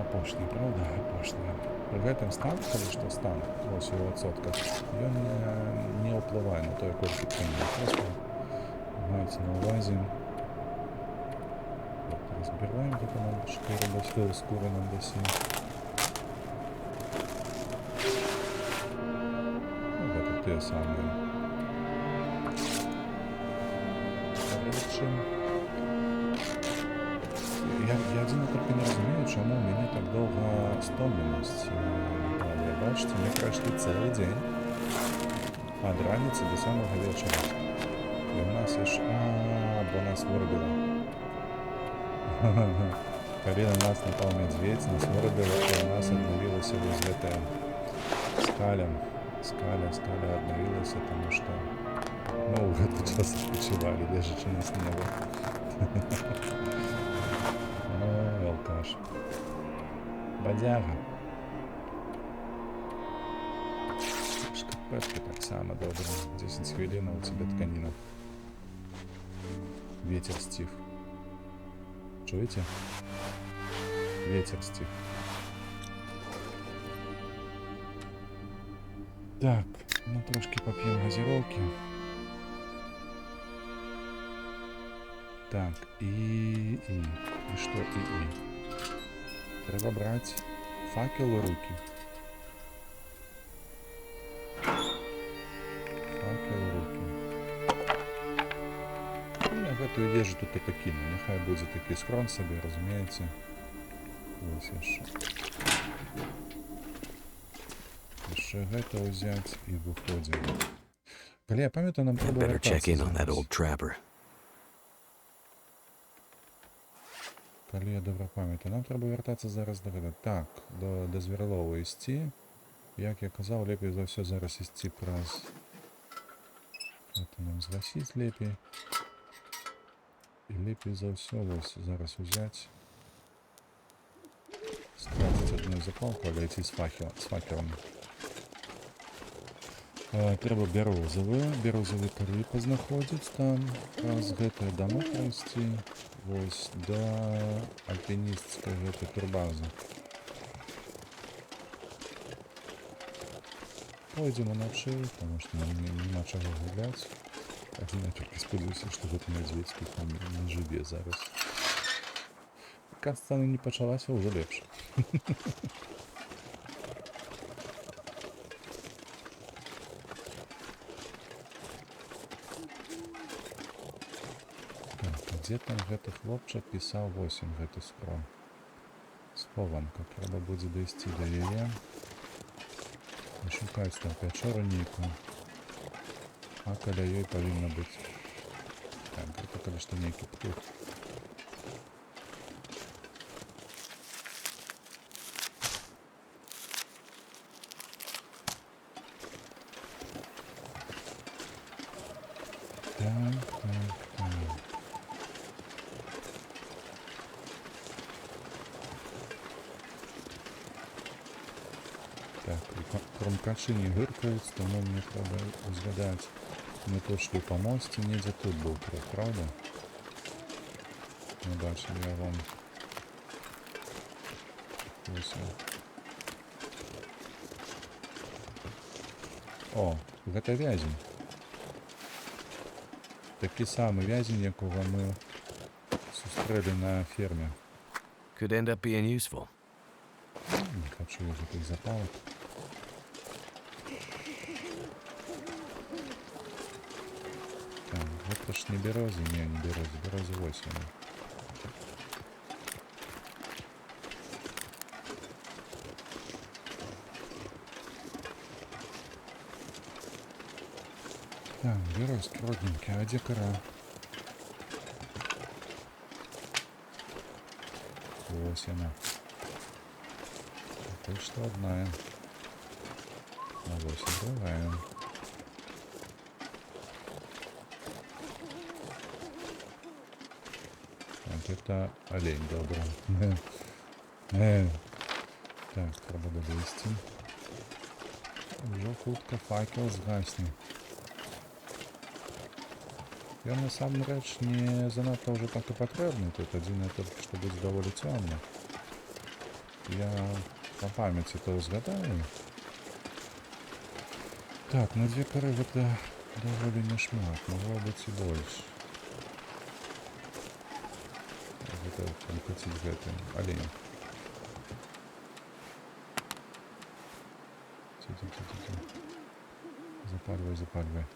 Апошняя, правда? Апошняя. Пры гэтым стан, калі што стан, вось у адсотках, ён не ўплывае на тое, колькі тканіны. Просто маеце на ўвазе. Вот, разбіраем, гэта нам шкуру дасі, скуру нам дасі. Ну, гэта тыя самыя. Рэчы. Я адзін толькі не разумею, чаму ў мяне так доўга стомленасць не падае. Бачыце, мы прайшлі цэлы дзень ад раніцы да самага вечара. І ў нас аж... А, бо нас вырубіла. Калі на нас напаў мядзведзь, нас вырубіла, і ў нас аднавілася вось гэтая скаля. Скаля аднавілася, таму што мы ў гэты час адпачывалі, лежачы на снегу. Ой, алкаш. Бадяга. Шкарпэткі таксама добра. 10 хвілін, а у цябе тканіна. Ветер сціх. Чуеце? Ветер сціх. Так, ну трошкі пап'ем газіроўкі. Так, і. І што і? Трэба браць факел у рукі. Факел у рукі. Ну, я гэтую ежу тут і пакіну. Няхай будзе такі схрон сабе, разумееце. Вось яшчэ. Яшчэ гэта ўзяць і выходзім. Калі я памятаю, нам трэба Better check вяртацца in on that зараз. old trapper. Калі я добра памятаю, нам трэба вяртацца зараз да гэта. Так, да Зверлова ісці. Як я казаў, лепей за ўсё зараз ісці праз... Гэта нам згасіць лепей. І лепей за ўсё вось зараз узяць. Страціць адну запалку, але ісці з факелам. Трэба бярозавы кары пазнаходзіць там, праз гэтыя дамы прайсці, вось, да альпінісцкай гэтай турбазы. Пойдзем уначы, таму што нам няма чаго гуляць. Адзін я толькі спадзяюся, што гэты мядзведзь тут там не жыве зараз. Касцана не пачалася, ўжо лепш. Так, дзе там гэты хлопчык пісаў 8, гэты схрон? Схованка, трэба будзе дайсці да яе. Шукаць там пячору нейкую. А каля ёй павінна быць. Так, гэта калі што нейкі птух. Так, так, так. Так, крумкачы не гыркаюць, таму мне трэба узгадаць. Мы тут шлі па мосце, недзе тут быў труп, праўда? Мы бачылі яго. Вось ён. О, гэта вязень. Такі самы вязень, якога мы сустрэлі на ферме. Could end up being useful. Не хочу я гэтых запалак. Так, гэта ж не бярозы, не, не бярозы, бярозы вось яны. Так, бярозкі родненькія, а дзе кара? Вось яна. Пакуль што адна. А вось і другая. Так, это олень, добра. Так, трэба далезці. Ужо хутка факел згасне. Ён насамрэч не занадта ўжо так і патрэбны тут, адзінае толькі што будзе даволі цёмна. Я па памяці то згадаю. Так, ну дзве кары гэта даволі няшмат, магло быць і больш. Гэта прокаціць гэты олень. Ці. Запальвай, запальвай.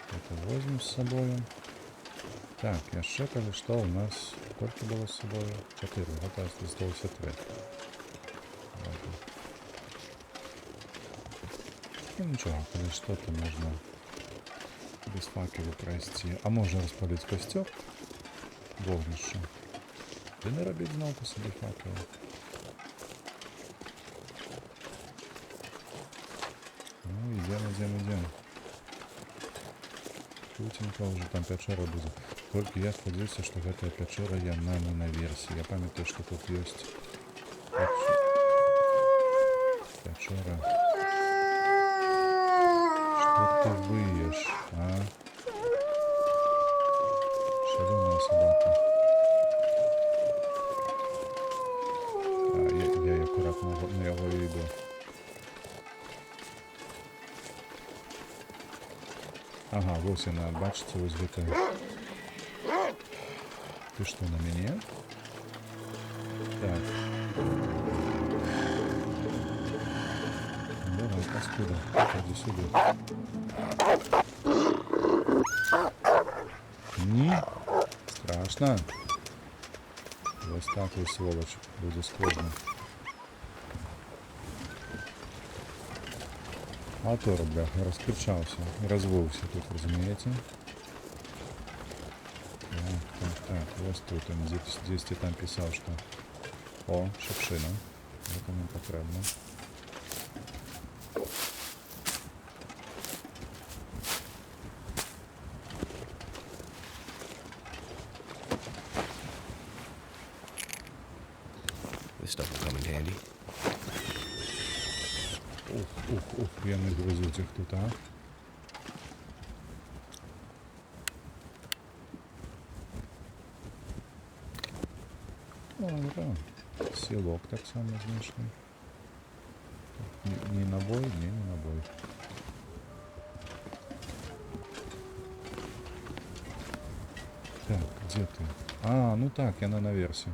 Это возьмем с собою. Так, яшчэ кажу, што у нас колькі было з собою? 4, гэта засталося 3. Ладно. Ну нічога, калі што, то можна без факелу прайсці. А можна распаліць касцёр, вогнішча. Ды не рабіць зноўку сабе факелу. Ну, ідзем, ідзем, ідзем. Хуценька ўжо там пячора будзе. Толькі я спадзяюся, што гэтая пячора яна не наверсе. Я памятаю, што тут ёсць пячора. Што ты выеш, а? Шалёная собака. А, я акуратна на яго і іду. Ага, вось яна, бачыце, вось гэта. Ты што, на мяне? Так. Давай, паскуда, хадзі сюды. Не, страшно. Вось так вось, сволочь, будзе складна. А то, бляха, раскричаўся, развыўся тут, разумееце? Так, так, так, вось тут он дзесьці там пісаў, што... О, шапшына. Гэта нам патрэбна. This stuff will come in handy. Ух, ух, ух, яны грызуць іх тут, а? О, да. Сілок таксама знайшлі. Так, не, не набой, не, не набой. Так, где ты? А, ну так, яна наверсе.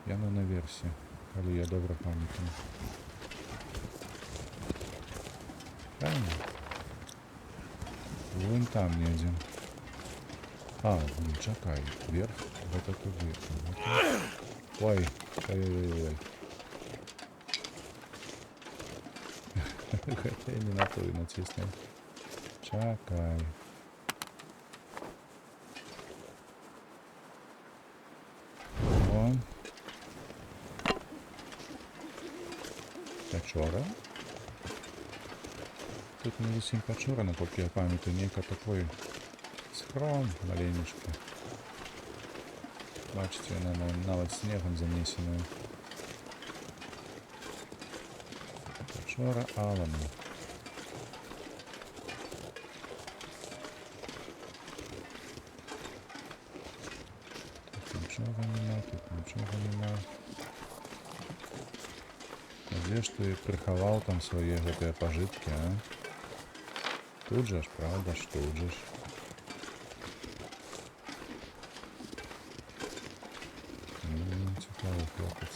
Яна наверсе, калі я добра памятаю. Правильно? Вон там недзе. А, не, чакай. Вверх, вот это туды. Ой, ой-ой-ой. Гэта я не на тую націснуў. Чакай. О. Пячора. Тут не зусім пячора, наколькі я памятаю, нейка такой схрон маленечкі. Бачыце, яна нават снегам занесеная. Пячора Алана. Тут нічога нема, тут нічога нема. А дзе ж ты прыхаваў там свае гэтыя пажыткі, а? Тут же ж, правда ж, тут же ж. Цікавы хлопец.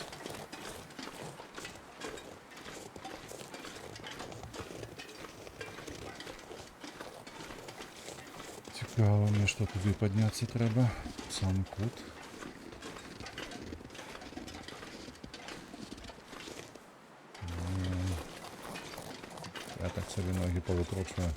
Цікава, мне што, туды падняцца трэба? У самы кут. Не. Я так сабе ногі павыкручваю.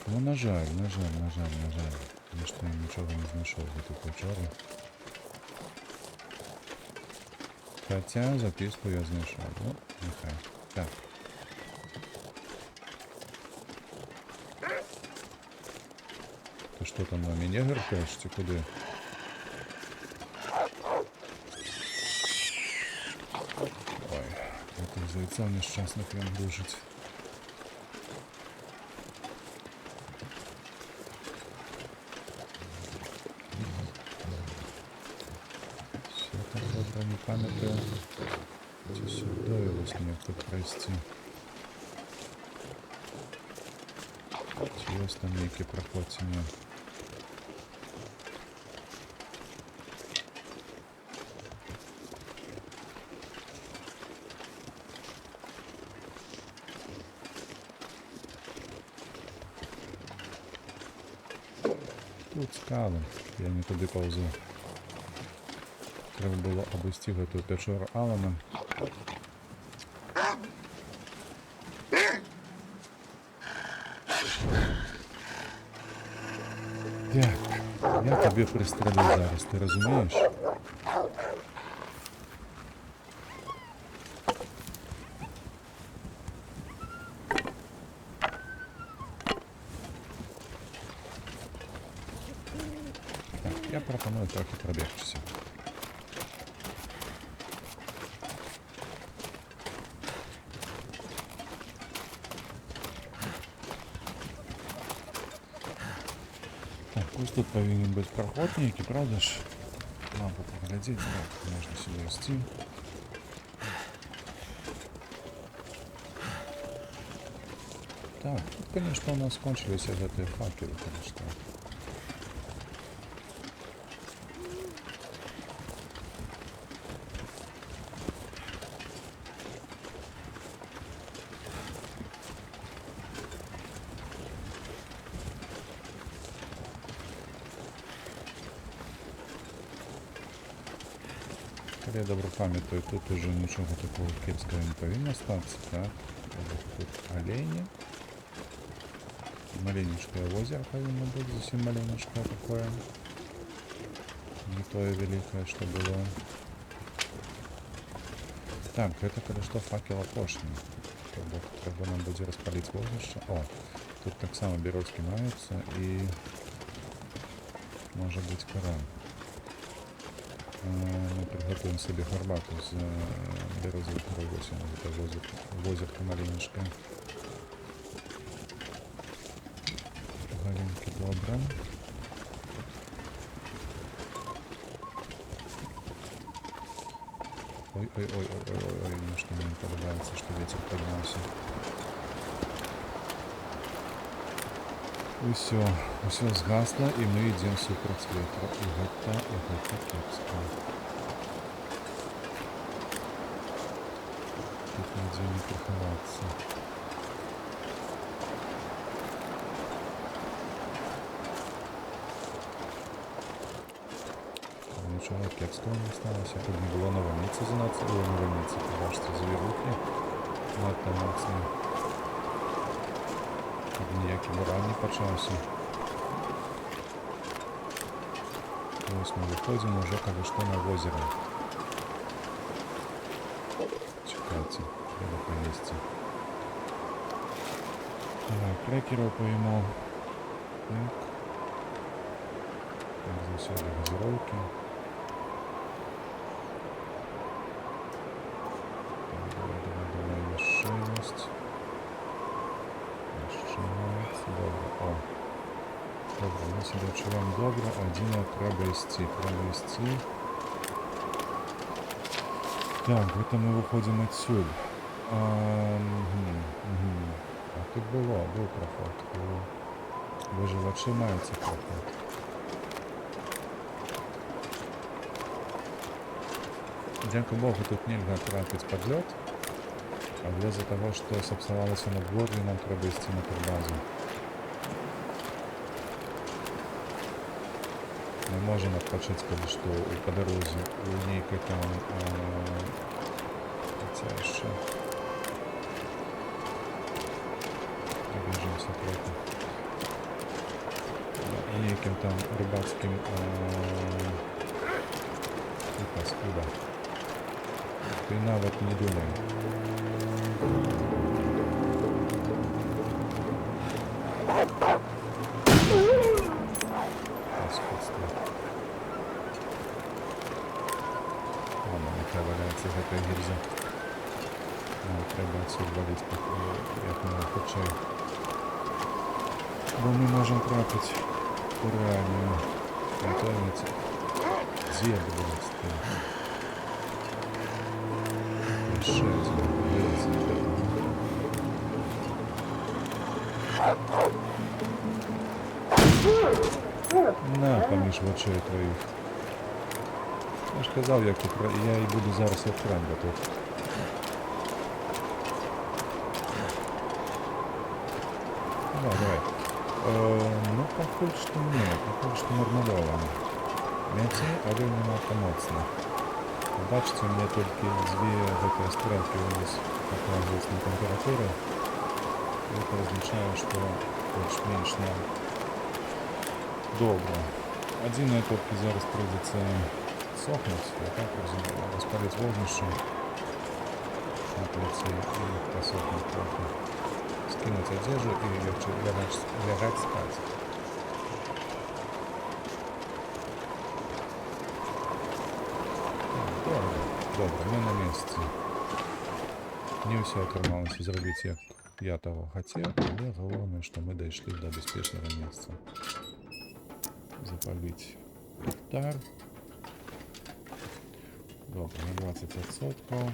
Ну, на жаль, на жаль, на жаль, на жаль. Нешта я нічога не знайшоў у гэтай пячоры. Хаця запіску я знайшоў. Ну, няхай. Так. Ты што там на мяне гаркаеш ці куды? Ой, гэтых зайцоў няшчасных ён душыць. Усё так добра не памятаю. Ці сюды вось неяк тут прайсці. Ці ёсць там нейкі праход ці не? Тут скалы, я не туды паўзу. Трэба было абысці гэтую пячору Алана. Так, я табе прыстралю зараз, ты разумееш? Так, я прапаную трохі прабегчыся. Так, вось тут павінен быць праход нейкі, праўда ж? Лампу паглядзець, так, можна сюды ісці. Так, тут, конечно, у нас кончились гэтыя факелы, конечно. Калі я добра памятаю, тут ужо нічога такога кепскага не павінна стацца, так? Тут алені. Маленечкае возера павінна быць, зусім маленечкае такое. Не тое вялікае, што было. Так, гэта калі што факел апошні. То бок трэба нам будзе распаліць вогнішча. О, тут таксама бярозкі маюцца і можа быць кара. Мы прыгатуем сабе гарбату з бярозавых кароў. Вось яно, гэта возерка маленечкае. Галінкі добра. Ой-ой-ой-ой-ой-ой, нешта мне не падабаецца, што вецер падняўся. Усё, усё згасла, і мы ідзем супраць ветра. І гэта кепска. Тут нідзе не прыхавацца. Нічога кепскага не сталася. Тут не было навальніцы занадта, ой, навальніцы, прабачце, завірухі. Надта моцнай. Каб ніякі буран не пачаўся. Вось мы выходзім ужо калі што на возера. Чакайце, трэба паесці. Давай, крэкераў паемо. Так. Так, заўсёды газіроўкі. Так, давай, давай, давай, яшчэ ёсць. Яшчэ ёсць. Добра, о. Добра, мы сябе адчуваем добра. Адзінае, трэба ісці, трэба ісці. Так, гэта мы выходзім адсюль. А тут быў праход. У выжывачы маецца праход. Дзякуй Богу, тут нельга трапіць пад лёд. Але з-за таго, што сапсавалася надвор'е, нам трэба ісці на турбазу. Мы можам адпачыць, калі што, па дарозе у нейкай там... Хаця яшчэ... Прабяжымся трохі. У нейкім там рыбацкім... Паскуда. Ты нават не думай. Паскудства. Ладно, няхай валяецца гэтая гільза. Нам трэба адсюль валіць як мага хутчэй. Бо мы можам трапіць у рэальную антоніцу. Дзе, блядь, ты? Яшчэ адзін вылез. На, паміж вачэй тваіх. Я ж казаў, я і буду зараз як Рэмбо тут. Давай, давай. Ну, пакуль што не, пакуль што нармалёва. Мяце, але не надта моцна. Бачыце, у мяне толькі дзве гэтыя стрэлкі ўніз паказваюць на тэмпературу. Гэта азначае, што больш-менш нам добра. Адзінае, толькі зараз прыйдзецца сохнуць, я так разумею, распаліць вогнішча на пліце і пасохнуць трохі. Скінуць адзежу і лягаць спаць. Добра, добра, мы на месцы. Не ўсё атрымалася зрабіць, як я таго хацеў, але галоўнае, што мы дайшлі да бяспечнага месца. Запаліць ліхтар. Добра, на 20%.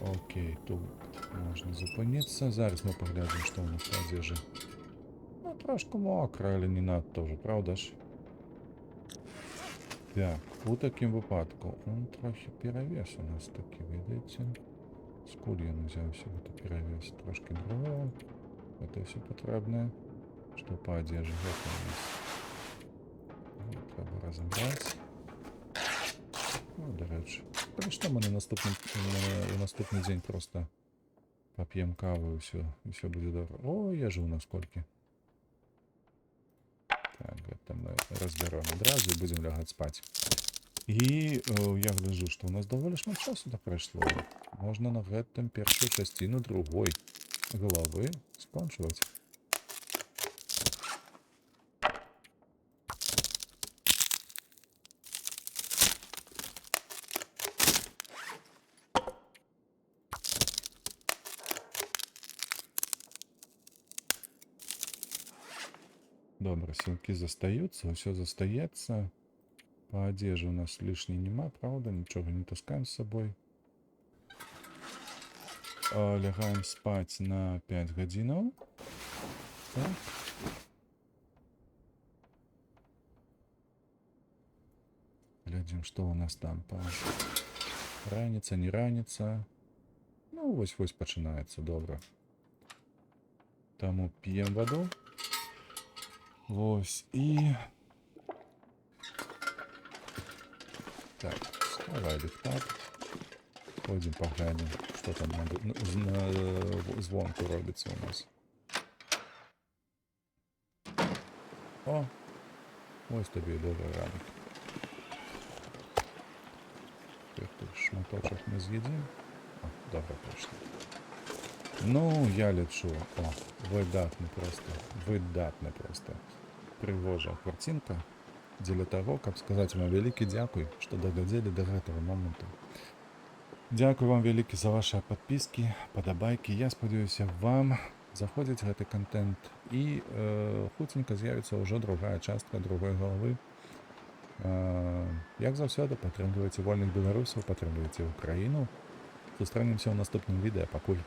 Окей, тут можна зупиніцца. Зараз мы паглядзім, што ў нас па адзежы. Ну, трошку мокра, але не надта ўжо, праўда ж? Так, у такім выпадку он трохі перавес у нас такі, ведаеце? Скуль ён узяўся, гэты перавес? Трошкі дроў. Гэта ўсё патрэбнае. Што па адзежы? Гэта у нас. Трэба разабраць. Ну, дарэчы. Калі што, мы на наступны дзень проста пап'ем каву, і ўсё будзе добра. О, ежы ў нас колькі. Так, гэта мы разбяром адразу і будзем лягаць спаць. І я гляджу, што ў нас даволі шмат часу так прайшло. Можна на гэтым першую часціну другой главы скончваць. Добра, сілкі застаюцца, усё застаецца. Па адзежы у нас лішняй няма, праўда, нічога не таскаем з сабой. Лягаем спаць на 5 гадзінаў. Так. Глядзім, што ў нас там па раніца, не раніца. Ну, вось-вось пачынаецца, добра. Таму п'ем ваду. Вось, і... Так, давай ліхтар. Пойдзем паглянем, што там звонку робіцца ў нас. О! Вось табе і добры ранак. Тут шматочак мы з'едзім. О, добра прайшло. Ну, я лічу. О, выдатны проста. Выдатны проста. Прыгожая карцінка. Дзеля таго, каб сказаць вам вялікі дзякуй, што даглядзелі да гэтага моманту. Дзякуй вам вялікі за вашыя падпіскі, падабайкі. Я спадзяюся, вам заходзіць гэты кантэнт і хуценька з'явіцца ўжо другая частка другой галавы. Як заўсёды, падтрымлівайце вольных беларусаў, падтрымлівайце Украіну. Сустрэнемся ў наступным відэа. Пакуль.